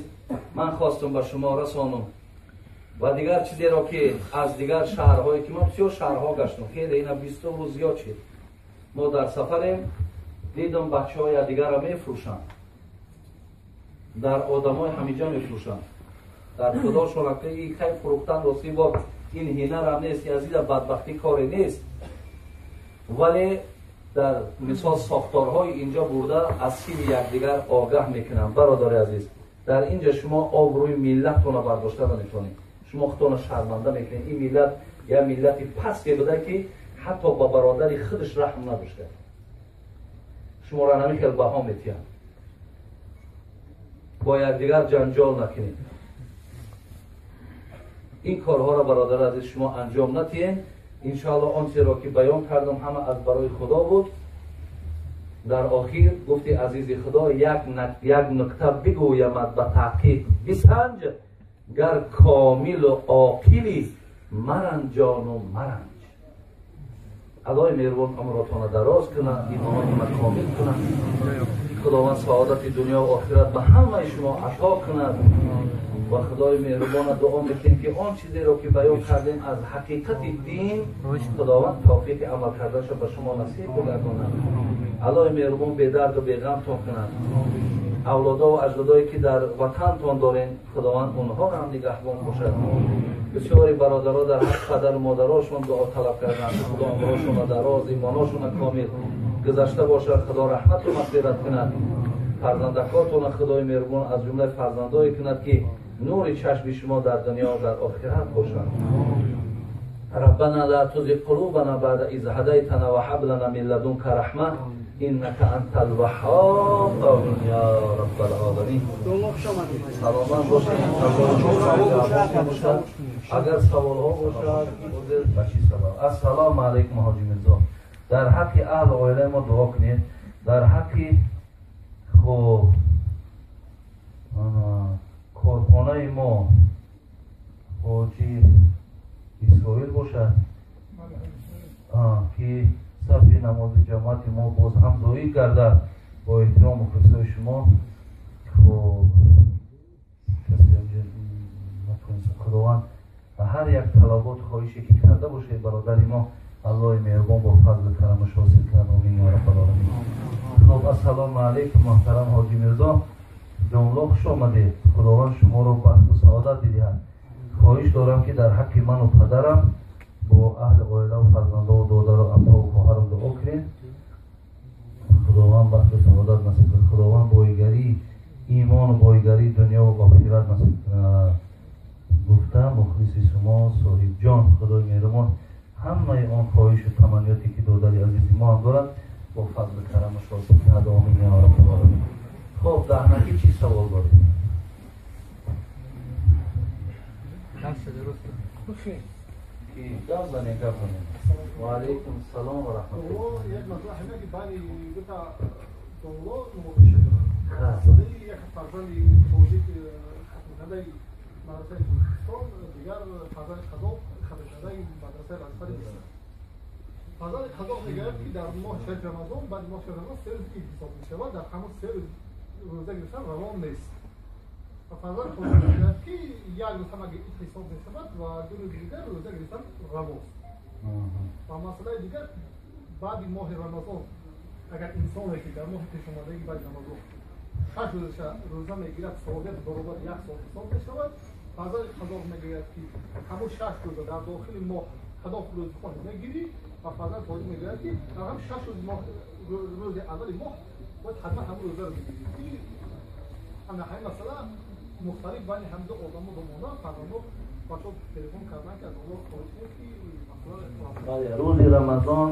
ман хостум ба шумо расонам. Ва дигар чизеро ки аз дигар шаҳрҳое ки ман бисёр шаҳрҳо гаштам, хеле ина 20 рӯз зиёд шид. Мо дар сафарем, дидам бачаҳои дигарро мефурӯшанд. Дар одамои ҳамиҷа мефурӯшанд. Дар худошон ки хай фурӯхтан рости бо ин ҳинарам нест, азиза бадбахтӣ коре нест. Вале дар мисол сохторҳои инҷо бурда аз сири якдигар огаҳ мекунанд. Бародари азиз, дар инҷа шумо обрӯи миллаттонро бардошта наметавонед. Шумо худтонро шарманда мекунед. Ин миллат як миллати пасте буда ки ҳатто ба бародари худаш раҳм надошта. Шуморо ҳамин хел баҳо метиҳам. Бо якдигар ҷанҷол накунед. Ин корҳоро, бародари азиз, шумо анҷом натиҳед. Иншоаллоҳ он чиро ки баён кардам ҳама аз барои Худо буд. Дар охир гуфти азизи Худо як нукта бигӯямад ба таҳқиқ бисанҷ, гар комилу оқилӣ маранҷону маранҷ. Аллоҳи меҳрубон умротонро дароз кунад, имонотонро комил кунад. Худованд саодати дунё ва охират ба ҳамаи шумо ато кунад ва Худои меҳрубона дуо мекунем ки он чизеро ки баён кардем аз ҳақиқати дин, Худованд тавфиқи амал карданашро ба шумо насиб бигардонад. Аллоҳи меҳрубон бедарду беғамтон кунад. Авлодо ва аҷдодое ки дар ватантон дорем, Худованд онҳоро ҳам нигаҳбон бошад. Бисёри бародаро дар ҳақ падару модарошон дуо талаб карданд. Худо умрошонро дароз, имоношонро комил гузашта бошад. Худо раҳмату мағфират кунад. Фарзандакотонро Худои меҳрубон аз ҷумлаи фарзандое кунад ки нури чашми шумо дар дунё ва дар охират бошад. ربنا لا تزغ قلوبنا بعد إذ هديتنا وهب لنا من لدنك رحمة إنك أنت الوهاب. آمين يا رب العالمین. سلامت باشید. اگر سوال ها باشد بچی سلام. السلام علیکم حاجی میرزا. در حق اهل عائله ما دعا کنید. در حق خب корхонаи мо ҳоҷи Исроил бошад, ки сафи намози ҷамоати мо боз ҳам зоид гардад. Бо эҳтиром мухлисои шумо. Хоб, Худованд ба ҳар як талабот хоҳише ки карда бошед, бародари мо, Аллоҳи меҳрубон бо фазлу карамаш ҳосил кунад. Омин я раббал оламин. Хоб, ассалому алайкум муҳтарам ҳоҷи Мирзо. Домло, хуш омадед. Худованд шуморо бахту саодат бидиҳад. Хоҳиш дорам ки дар ҳаққи ману падарам бо аҳли оилаву фарзандову додару апаву хоҳарам дуо кунед. Худованд бахту саодат насиб кунад. Худованд боигарии имону боигарии дунёву охират насиб кунад. Гуфта мухлиси шумо Соҳибҷон. Худои меҳрубон ҳамаи он хоҳишу таманниёте ки додари азизи мо ҳам дорад, бо фазлу карамаш ҳосил кунад. Омин я раббал оламин. Хоб, даҳнакӣ чӣ савол доред? Гап занед, гап занед. Ва алайкум салом ва раҳматуллоҳ. Як масъала ҳамин ки байни дута домло муноқиша шуда. Масъалаи як фарзанди тоҷик хатмкардаи мадрасаи Тоҷикистон, дигар фарзанди қазоқ хатмкардаи мадрасаи Азҳари Миср. Фарзанди қазоқ мегӯяд ки дар моҳи шарифи Рамазон, баъди моҳи шарифи Рамазон 3 рӯз ид ҳисоб мешавад, дар ҳамон 3 рӯз рӯза гирифтан равон нест. Ва фарзанди тоҷик мегӯяд ки як рӯз ҳам агар ид ҳисоб мешавад ва 2 рӯзи дигар рӯза гирифтан равост. Ва масъалаи дигар, баъди моҳи Рамазон агар инсоне ки дар моҳи пешомадагӣ баъди Рамазон 6 рӯзаша рӯза мегирад, савобият баробар 1 сол ҳисоб мешавад. Фарзанди қазоқ мегӯяд ки ҳамон 6 рӯза дар дохили моҳ кадом рӯзи хоҳӣ мегирӣ, ва фарзанди тоҷик мегӯяд ки дар ҳамон 6 рӯзи моҳ, рӯзи аввали моҳ бояд ҳатман ҳамон рӯзаро бигирӣ. Ки ҳамин масъала мухталиф байни ҳам ду одамо домона фарзандо бачаҳо телефон карданд ки аз онҳо хоҳиш кунед ки масъала. Бале, рӯзи Рамазон,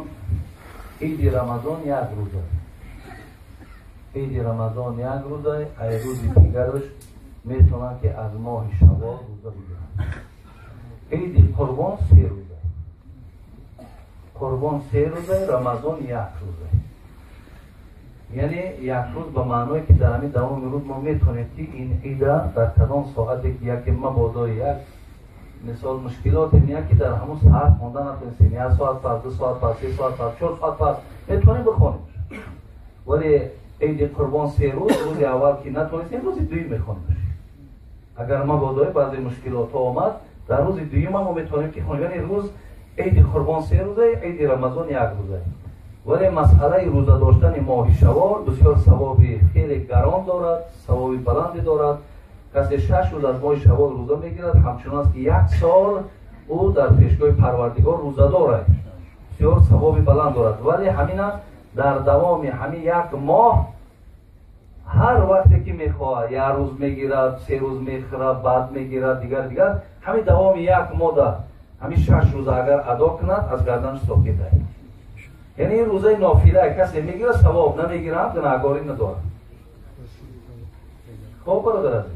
иди Рамазон як рӯза. Иди Рамазон як рӯза, ай рӯзи дигараш метавонанд ки аз моҳи Шаввол рӯза бигиранд. Иди Қурбон 3 рӯза. Қурбон 3 рӯза, Рамазон як рӯза. Яъне як рӯз ба маъное ки дар ҳамин давоми рӯз мо метавонем ки ин ида дар кадом соате ки яке мабодои як мисол мушкилоте меяд ки дар ҳамон соат хонда натавонистем, 1 соат пас, 2 соат пас, 3 соат пас, 4 соат пас метавонем бихонем. Вале иди Қурбон 3 рӯз, рӯзи аввал ки натавонистем, рӯзи дуюм мехонем. Агар мабодои баъзе мушкилотҳо омад, дар рӯзи дуюм ҳам мо метавонем ки хонем. Яъне рӯз иди Қурбон 3 рӯза, иди Рамазон як рӯза. Вале масъалаи рӯза доштани моҳи Шаввол бисёр савоби хеле гарон дорад, савоби баланде дорад. Касе 6 рӯз аз моҳи Шаввол рӯза мегирад, ҳамчунон аст ки 1 сол ӯ дар пешгоҳи Парвардигор рӯза дорад. Бисёр савоби баланд дорад. Вале ҳамина дар давоми ҳамин як моҳ ҳар вақте ки мехоҳад, 1 рӯз мегирад, 3 рӯз мехӯрад, баъд мегирад, дигар дигар, ҳамин давоми як моҳ Ҳамин 6 рӯза агар адо кунад, аз гарданаш соқит аст. Яъне ин рӯзаи нофила касе мегирад, савоб намегирад, гунаҳкорӣ надорад. Хоб бародар азиз.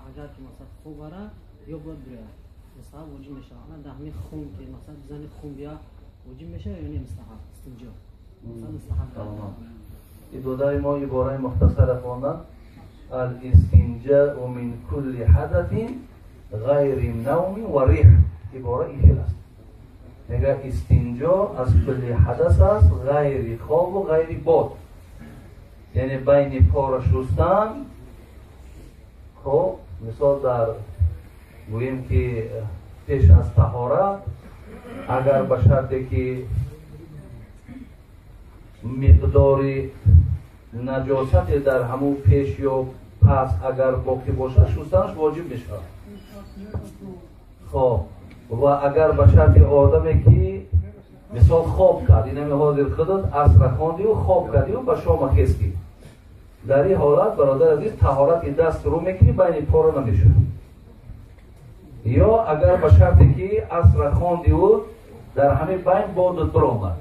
Агар ки мақсад хуб бара ё бояд бирояд, мустаҳаб воҷиб мешавад. Ана дар ҳамин хун ки мақсад зани хун бия воҷиб мешавад ё не мустаҳаб? Истинҷо мустаҳаб. Ибораи мо ибораи мухтасара хондан: ал-истинҷаъу мин кулли ҳадатин ғайри навми ва риҳ. Ибора ин хел аст. Мегӯяд истинҷо аз кулли ҳадас аст, ғайри хобу ғайри бод. Яъне байни пора шустан, хоб, мисол дар гӯем ки пеш аз таҳорат, агар ба шарте ки миқдори наҷосате дар ҳамун пеш ё пас агар боқӣ бошад, шустанаш воҷиб мешавад. Хоб, ва агар ба шарти одаме ки мисол хоб кард, инами ҳозир худат асра хондию хоб кардию ба шома хестӣ, дар ин ҳолат бародар азиз таҳорати даст рӯ мекунӣ, байни пора намешавад. Ё агар ба шарте ки асра хондиу дар ҳамин байн бодат биромад,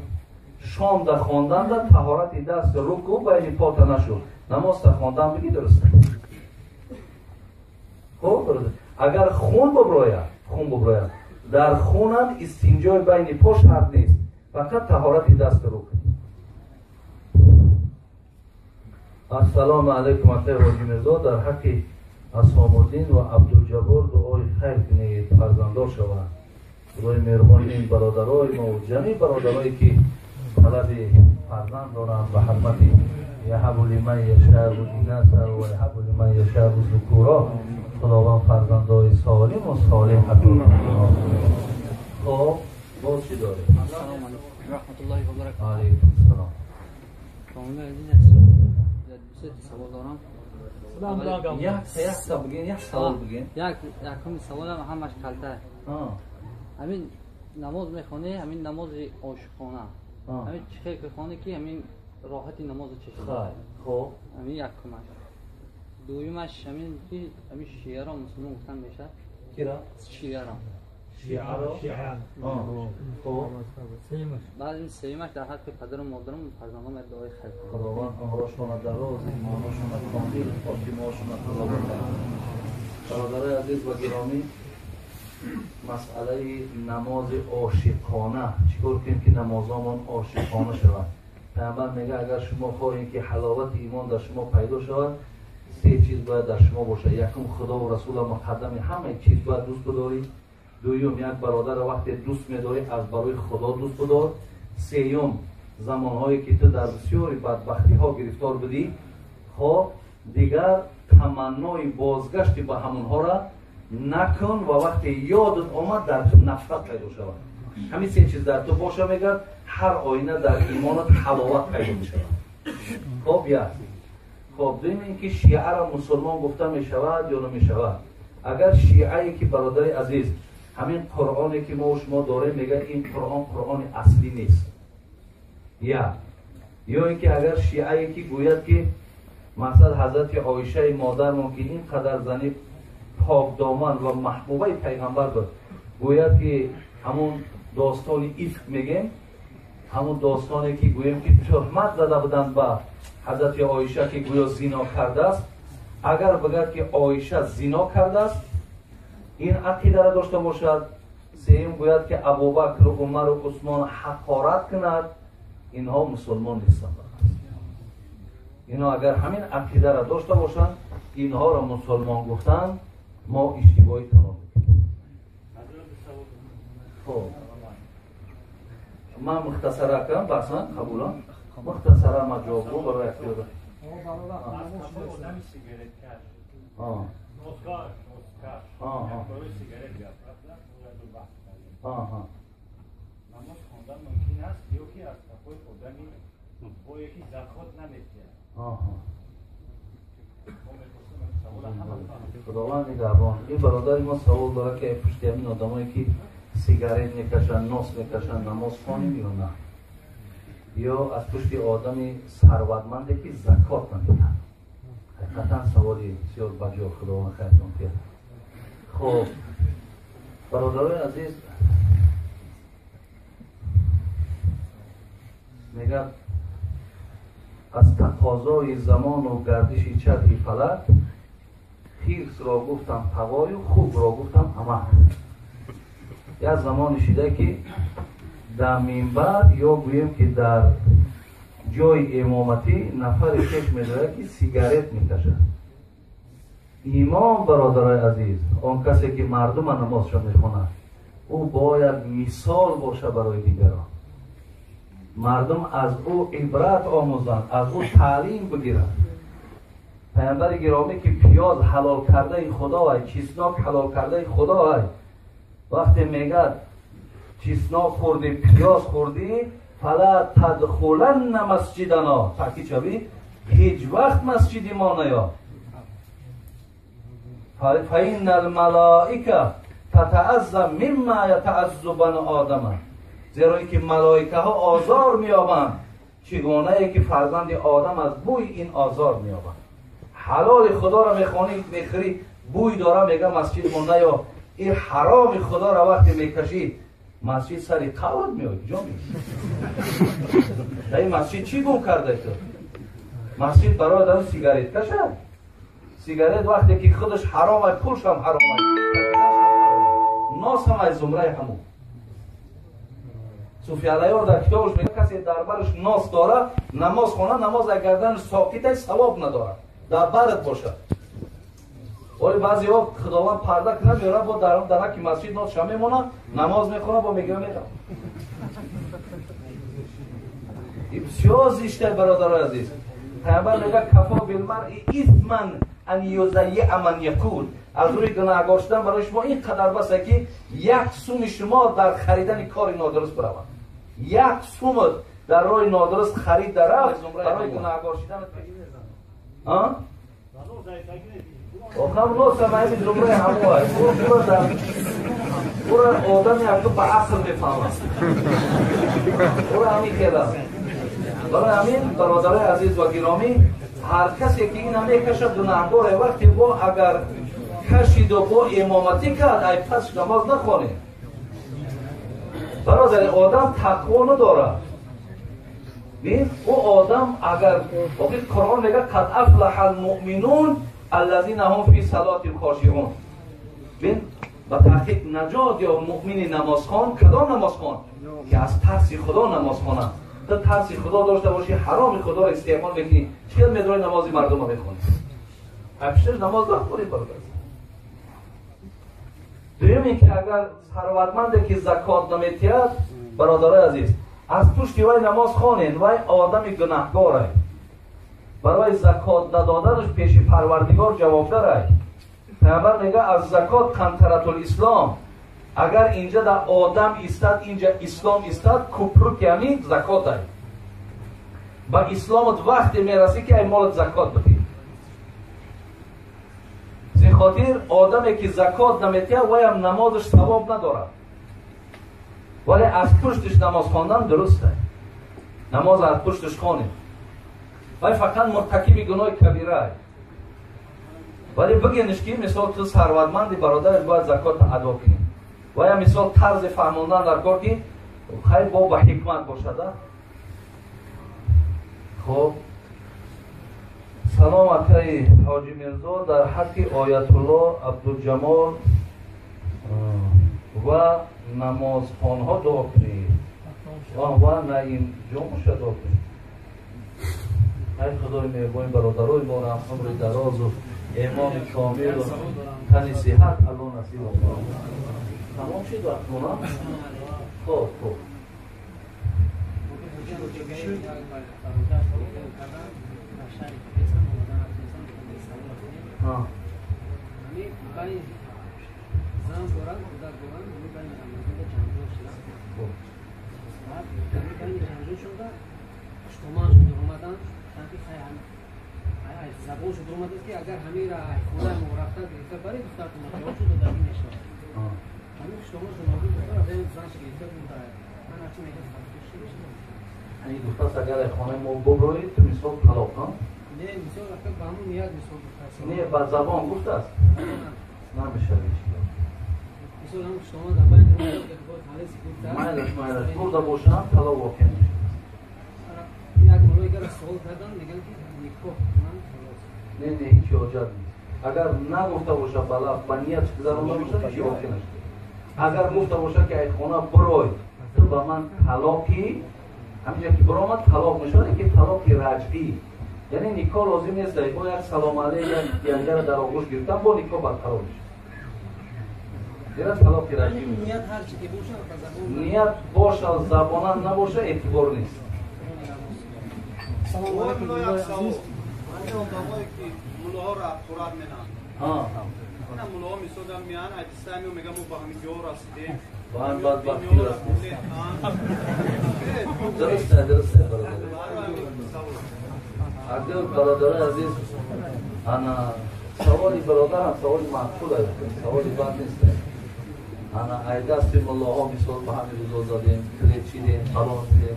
шомда хонданда таҳорати даст рӯ кун, байни пота нашуд, намозта хондан бигӣ дуруст. Хоб, агар хун буброяд, дар хунам истинҷои байни по шарт нест, фақат таҳорати даст рӯ кун. Ассалому алайкум акай Ҳоҷи Мирзо, дар ҳаққи Асомуддин ва Абдулҷаббор дуои хайр кунед, фарзанддор шаванд. Худои меҳрубон ин бародарои мо ва ҷамеи бародарое ки талаби фарзанд доранд, ба ҳурмати яҳабу лиман яшау инаса ва яҳабу лиман яшау зукура, Худованд фарзандои солим ва солеҳ ато кунад. Хоб, боз чӣ дорем? Ассалому алайкум ва раҳматуллоҳи ва баракатуҳ. Алайкум салом. Савол дорам. Як бигин, як савол бигин. Якум саволам ҳамаш калта. Ҳамин намоз мехонӣ, ҳамин намози ошиқона. Ҳамин чӣ хел ки хонӣ ки ҳамин роҳати намозро чашӣ. Хоб. Ҳамин якумаш. Дуюмаш ҳамин ки ҳамин шиаро мусулмон гуфтан мешавад. Кира? Шиаро. Шиаро? Хоб. Баъд ин сеюмаш дар ҳаққи падару модарам фарзандон дуои хайр кунанд. Худованд умрашонро дароз, имонашонро комил, хотимаашонро қабул кунад. Бародарои азиз ва гиромӣ, масъалаи намози ошиқона, чӣ кор кунем ки намозамон ошиқона шавад? Паёмбар мегӯяд агар шумо хоҳед ки ҳаловати имон дар шумо пайдо шавад, се чиз бояд дар шумо бошад. Якум, Худо ва Расула муқаддами ҳамаи чиз бояд дӯст бидорӣ. Дуюм, як бародарро вақте дӯст медорӣ, аз барои Худо дӯст бидор. Сеюм, замонҳое ки ту дар бисёри бадбахтиҳо гирифтор будӣ, хоб дигар таманнои бозгашти ба ҳамонҳоро накун ва вақте ёдат омад дар ту нафрат пайдо шавад. Ҳамин се чиз дар ту боша, мегӯяд, ҳар оина дар имонат ҳаловат пайдо мешавад. Хоб, як. Хоб, дуюм ин ки шиаро мусулмон гуфта мешавад ё намешавад? Агар шиае ки бародари азиз ҳамин Қуръоне ки мо шумо дорем, мегӯяд ин Қуръон Қуръони аслӣ нест. Як. Ё ин ки агар шиае ки гӯяд ки мақсад ҳазрати Оишаи модармон ки ин қадар зани покдоман ва маҳбубаи пайғамбар буд, гӯяд ки ҳамун достони ифк мегем, ҳамун достоне ки гӯем ки туҳмат зада буданд ба ҳазрати Оиша ки гӯё зино кардааст, агар бигӯяд ки Оиша зино кардааст, ин ақидаро дошта бошад. Сеюм, гӯяд ки Абубакр, Умар ва Усмон ҳақорат кунад, инҳо мусулмон нестанд. Инҳо агар ҳамин ақидаро дошта бошанд, инҳоро мусулмон гуфтан мо иштибоҳи тамом мекунем. Хоб, ман мухтасара кардам, баъсан қабулам. Мухтасара ман ҷавоб гӯ барои як. Намоз хондан мумкин аст ё ки аз қафои одами бое ки закот намедиҳад? Худованд нигаҳбон. Ин бародари мо савол дорад ки пушти ҳамин одамое ки сигарет мекашад, нос мекашад, намоз хонем ё на? Ё аз пушти одами сарватманде ки закот намедиҳад? Ҳақиқатан саволи бисёр баҷо, Худованд хайртон диҳад. Хоб, бародарои азиз, мегӯяд аз тақозои замону гардиши чархи фалак хирсро гуфтам тағою хубро гуфтам амак. Як замоне шида ки дар минбар ё гӯем ки дар ҷои имоматӣ нафаре пеш медорад ки сигарет мекашад. Имом, бародарои азиз, он касе ки мардума намозшо мехонад, ӯ бояд мисол бошад барои дигарон. Мардум аз ӯ ибрат омӯзанд, аз ӯ таълим бигиранд. Паёмбари гиромӣ ки пиёз ҳалол кардаи Худо, чиснок ҳалол кардаи Худо, вақте мегӯяд чиснок хӯрдӣ, пиёз хӯрдӣ, фала тадхуланна масҷидано, таъкид шавӣ, ҳеҷ вақт масҷиди мо наё. فإن الملائکه تتعزى مما یتعزى بنو آدم، زیرا اینکه ملائکه ها آزار می‌یابند چگونه که فرزند آدم از بوی این آزار می‌یابند. حلال خدا را میخوانی، میخری، بوی داره، میگه مسجد ما نیا. این حرام خدا را وقتی میکشی مسجد سری قبرت میاد، جا میاد. در این مسجد چی گم کرده تو؟ مسجد برای آدم سیگارت کشد. سیگارت وقتی که خودش حرام است، پولش هم حرام است، ناس هم از زمره همون. صوفی علیار در کتابش میگه کسی در برش ناس داره نماز خونه، نماز از گردنش ساقط است، ثواب نداره، در برت باشه. ولی بعضی ها خداوند پرده کنه میاره با در که مسجد ناس میمونه، نماز میخونه، با میگه میره. این بسیار زشته برادرای عزیز. پیامبر میگه کفا بالمرء اثما ان یضیع من یقول. از روی گناهگار شدن برای شما این قدر بسه که یک سوم شما در خریدن کار نادرست برود. یک سوم در روی نادرست خرید در رفت برای گناهگار شدن. ها؟ آخر ناس هم همین زمره همو هست. او را آدم یک به عقل میفهمد. او را همین خیلی. برای همین برادرای عزیز و گرامی، هر کسی که این همه کشد گناهگاره. وقتی با اگر کشید و با امامتی کرد، ای پس نماز نخوانه. برادر آدم تقوا نداره. ببین او آدم اگر وقتی قرآن میگه قد افلح المؤمنون الذين هم فی صلاتهم خاشعون. ببین با تحقیق نجات یا مؤمن نمازخوان، کدام نمازخوان؟ که از ترس خدا نماز خوانه. تو ترس خدا داشته باشی، حرام خدا را استعمال میکنی، چقدر میدونی نمازی مردم رو میخونی؟ همیشه نماز نخونی برادر. دوم اینکه اگر ثروتمنده که زکات نمیتید، برادرای عزیز، از پشت وی نماز خوانین، وی آدم گناهکاره. برای زکات ندادنش پیش پروردگار جوابداره. پیامبر میگه از زکات قنطرة الاسلام. اگر اینجا در آدم ایستاد، اینجا اسلام ایستاد، کوپروک یعنی زکات است. با اسلامت وقتی میرسی که ای مالت زکات بدی. زین خاطر آدمی که زکات نمیتیه وی هم نمازش ثواب ندارد، ولی از پشتش نماز خواندن درسته. نماز از پشتش خوانید، ولی فقط مرتکب گناه کبیره است. ولی بگینش که مثال تو ثروتمندی برادرت باید زکات ادا کنی. و یا مثال طرز فهماندن در کار که خیلی با حکمت باشد. خب سلام عطای حاجی میرزا، در حق آیت الله عبدالجمال و نمازخوانها دعا کنید و نعیم جامش دعا کنید. ای خدای مهربان برادرای ما را عمر دراز و ایمان کامل و تن صحت الله نصیب کند. تمام شد وقت ما؟ خب خب زبان شد اومد که اگر همین را خونه ما رفته گرفته برای دخترتون جواب شد دادی میشه. همین شما شما Ин гуфтааст агар ай хонаи мо буброӣ ту мисол талоқ, Не, мисол ба ҳамун ният мисол гуфтааст. Не, ба забон гуфтааст. Намешавад ҳеч. Мисол ҳам шумо дар байни гуфтааст. Майлаш, майлаш, бурда бошам талоқ воқеъ мешавад. Як муллое ки суол кардам, мегӯянд ки никоҳ ман халос. Не, не, ҳеч ҳоҷат нест. Агар нагуфта бошад ба лафз, ба ният гузаронда бошад, ҳеч воқеъ нашуда. Агар гуфта бошад ки ай хона бирой, ту ба ман талоқӣ, ҳаминҷа ки биромад талоқ мешавад, лекин талоқи раҷъӣ. Яъне никоҳ лозим нест, бо як салом алейк якдигарро дар оғӯш гирифтан бо никоҳ барқарор мешавад. Зеро талоқи раҷъӣ ният ҳар чи ки бошад ба забон ният бошад, забонан набошад, эътибор нест. Салом алейкум. Ҳамин одамое ки муллоҳоро ҳақорат менанд. Ина муллоҳо мисол меян, айдисамио мегӯян мо ба ҳамин ҷо расидем. Ба ҳамин бадбахтӣ расидем. Дурусте, дурусте бародар. Агар бародарои азиз, ана саволи бародарам саволи маъқул аст, саволи бад нест. Ана ай дасти муллоҳо мисол ба ҳамин рӯзо задем, клечидем, фалон шудем.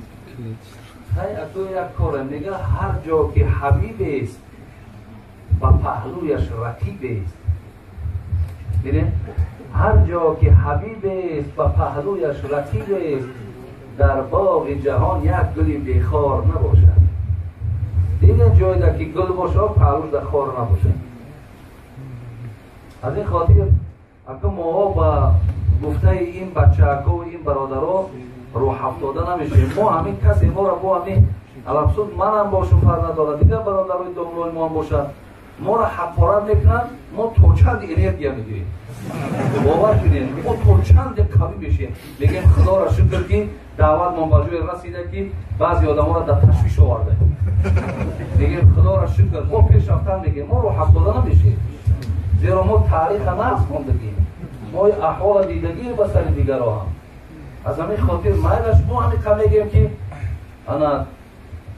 Хай аку як коре мега ҳар ҷо ки ҳабибест ба паҳлӯяш рақибест. Бинед, ҳар ҷо ки ҳабибест ба паҳлӯяш рақибест, дар боғи ҷаҳон як гули бехор набошад. Дидед ҷойда ки гул бошад, паҳлӯш дар хор набошад. Аз ин хотир аку моҳо ба гуфтаи ин бачаакову ин бародаро рӯҳафтода намешавем. Мо ҳамин касе моро бо ҳамин алабсуд манам бошум фарқ надорад, дигар бародарои домлои моам бошад, моро ҳақорат мекунанд, мо то чанд энергия мегирем. Бовар кунед, мо то чанде қавӣ мешем. Мегӯем худоро шукр ки даъватмон ба ҷое расида ки баъзе одаморо дар ташвиш овардаем. Мегӯем худоро шукр, мо пеш рафтан мегӯем, мо рӯҳафтода намешем. Зеро мо таъриха нағз хондагем, мо аҳвола дидагим ба сари дигаро ҳам. Аз ҳамин хотир майлаш мо ҳамин мегӯем ки ана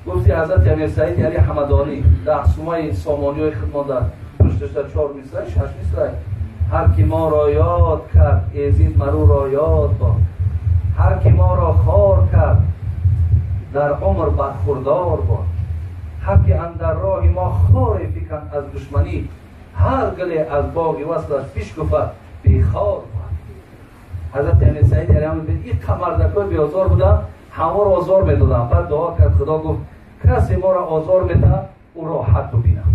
гуфти ҳазрати Амир Саид Али Ҳамадонӣ 10 сумаи сомониҳои худмон дар пушташда 4 мисрай, 6 мисрай. Ҳар ки моро ёд кард, эзид маруро ёд бод. Ҳар ки моро хор кард, дар умр бархурдор бод. Ҳар ки андар роҳи мо хоре фиканд аз душманӣ, ҳар гуле аз боғи васлаш бишкуфад бехор бод. Ҳазрати Амир Саид Али Ҳамадонӣ ин қамардакҳои беозор буданд, ҳамаро озор медоданд. Баъд дуо кард, Худо гуфт касе моро озор медиҳад, ӯ роҳат бибинад.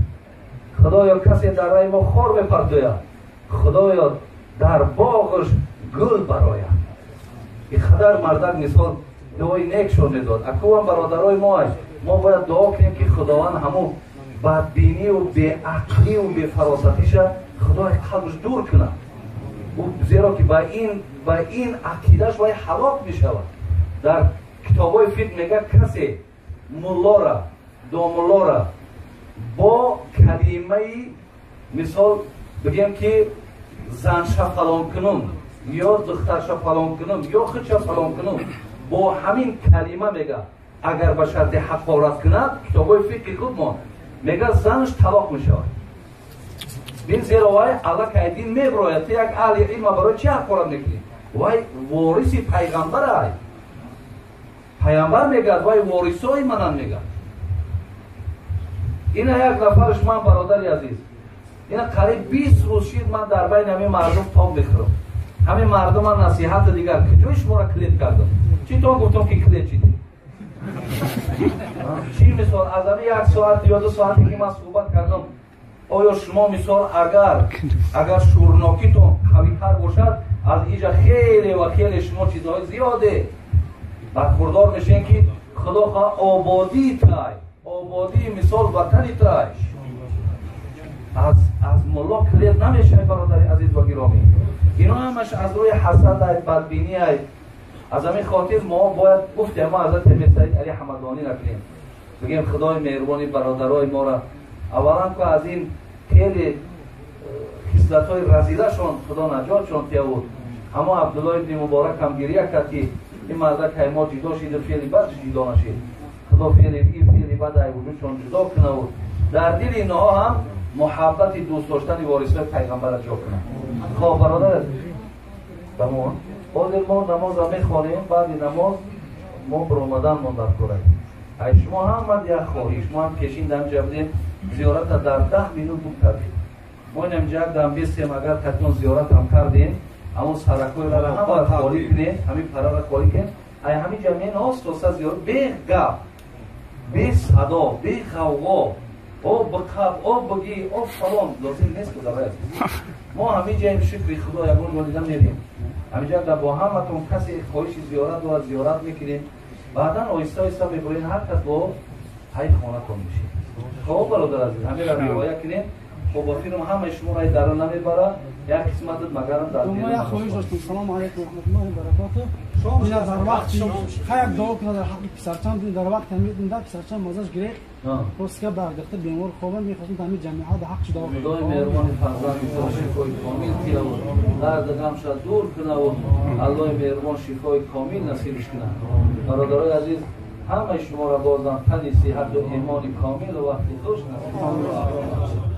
Худоё касе дар раи мо хор мепартояд, Худоё дар боғаш гул барояд. Ин қадар мардак мисол дуои некшон медод. Акувам бародарои мо аст, мо бояд дуо кунем ки Худованд ҳамун бадбинию беақлию бефаросатиша Худои қалбаш дур кунад. Зеро ки ба ин ақидаш вай ҳалок мешавад. Дар китобҳои фиқҳ мегӯяд касе муллора, домуллора бо калимаи мисол бигем ки занша фалон кунум ё духтарша фалон кунум ё худша фалон кунум, бо ҳамин калима мега агар ба шарти ҳақорат кунад, китобҳои фиқҳи худмон мега занаш талоқ мешавад. Бин зеро вай аллакай дин меброяд. Ту як аҳли илма барои чӣ ҳақорат мекунӣ? Вай вориси пайғамбар ай. Пайғамбар мегӯяд вай ворисои манан мегӯяд. Ина як нафарш ман бародари азиз, ина қариб 20 рӯз шид ман дар байни ҳамин мардум тоб мехӯрам. Ҳамин мардум ман насиҳати дигар куҷои шуморо клет кардам? Чӣ тон гуфтам ки клет шидӣ? Чӣ мисол аз ҳамин як соат ё 2 соате ки ман суҳбат кардам, оё шумо мисол агар шӯрнокитон қавитар бошад, аз иҷа хеле ва хеле шумо чизҳои зиёде бархурдор мешавед ки Худо хоҳ ободии тай, ободии мисол ватани тай аз мулло клет намешавед бародари азиз ва гиромӣ. Ино ҳамаш аз рӯи ҳасад ай, бадбинӣ ай. Аз ҳамин хотир мо бояд гуфтем мо ҳазрати Амир Саид Али Ҳамадонӣ накунем, бигем Худои меҳрубони бародарои моро аввалан ку аз ин хеле хислатҳои разилашон Худо наҷотшон диҳад. Ҳамо Абдуллоҳ ибни Муборак ҳам гирия кард ки ин мардак ҳай мо ҷудо шиду феъли бад ҷудо нашид. Худо ин феъли бад ай вуҷудшон ҷудо кунаву дар дили инҳо ҳам муҳаббати дӯст доштани ворисҳои пайғамбарро ҷо кунад. Хоб бародар Тамом. Ҳозир мо намоза мехонем, баъди намоз мо баромадан мон дар кора. Ай шумо ҳама як хоҳиш, мо ҳам пешин дар инҷа будем, зиёрата дар 10 минут бук кардем. Мо инамҷа як дам бистем, агар катон зиёрат ҳам кардем, ҳамон саракҳоеро ҳама холӣ кунем, ҳамин параро холӣ кунем. Ай ҳамин ҷа мен остоста зиёрат, бе гап, бе садо, бе ғавғо, об биқаб, об бигӣ, об фалон лозим нест, бародари азиз. Мо ҳамин ҷаем, шукри Худо, ягон ҷо дида мерем. Ҳаминҷа дар бо ҳаматон касе хоҳиши зиёрат дорад, зиёрат мекунем. Баъдан оҳиста оҳиста мебурем, ҳар кас бо ҳайд хонатон мешед. Хоб, бародар азиз, ҳаминро риоя кунем. Хоб, ба филм ҳамаи шуморо ай дара намебара, як қисматат магарам дар мо як хоҳиш доштем. Салому алайкум раҳматуллоҳи баракоту. Ина дар вақти хай як дуо кунад дар ҳаққи писарчам. Дар вақти ҳамин да писарчам мазаш гирифт, просто бардахта бемор хобанд, мехостем ҳамин ҷамиа дар ҳаққи дуо. Худои меҳрубони фарзанди то шифои комил диҳаву дарди ғамша дур кунаву Аллоҳи меҳрубон шифои комил насибиш кунад. Бародарои азиз, ҳамаи шуморо бозам тани сиҳату имони комилу вақти хуш насиб.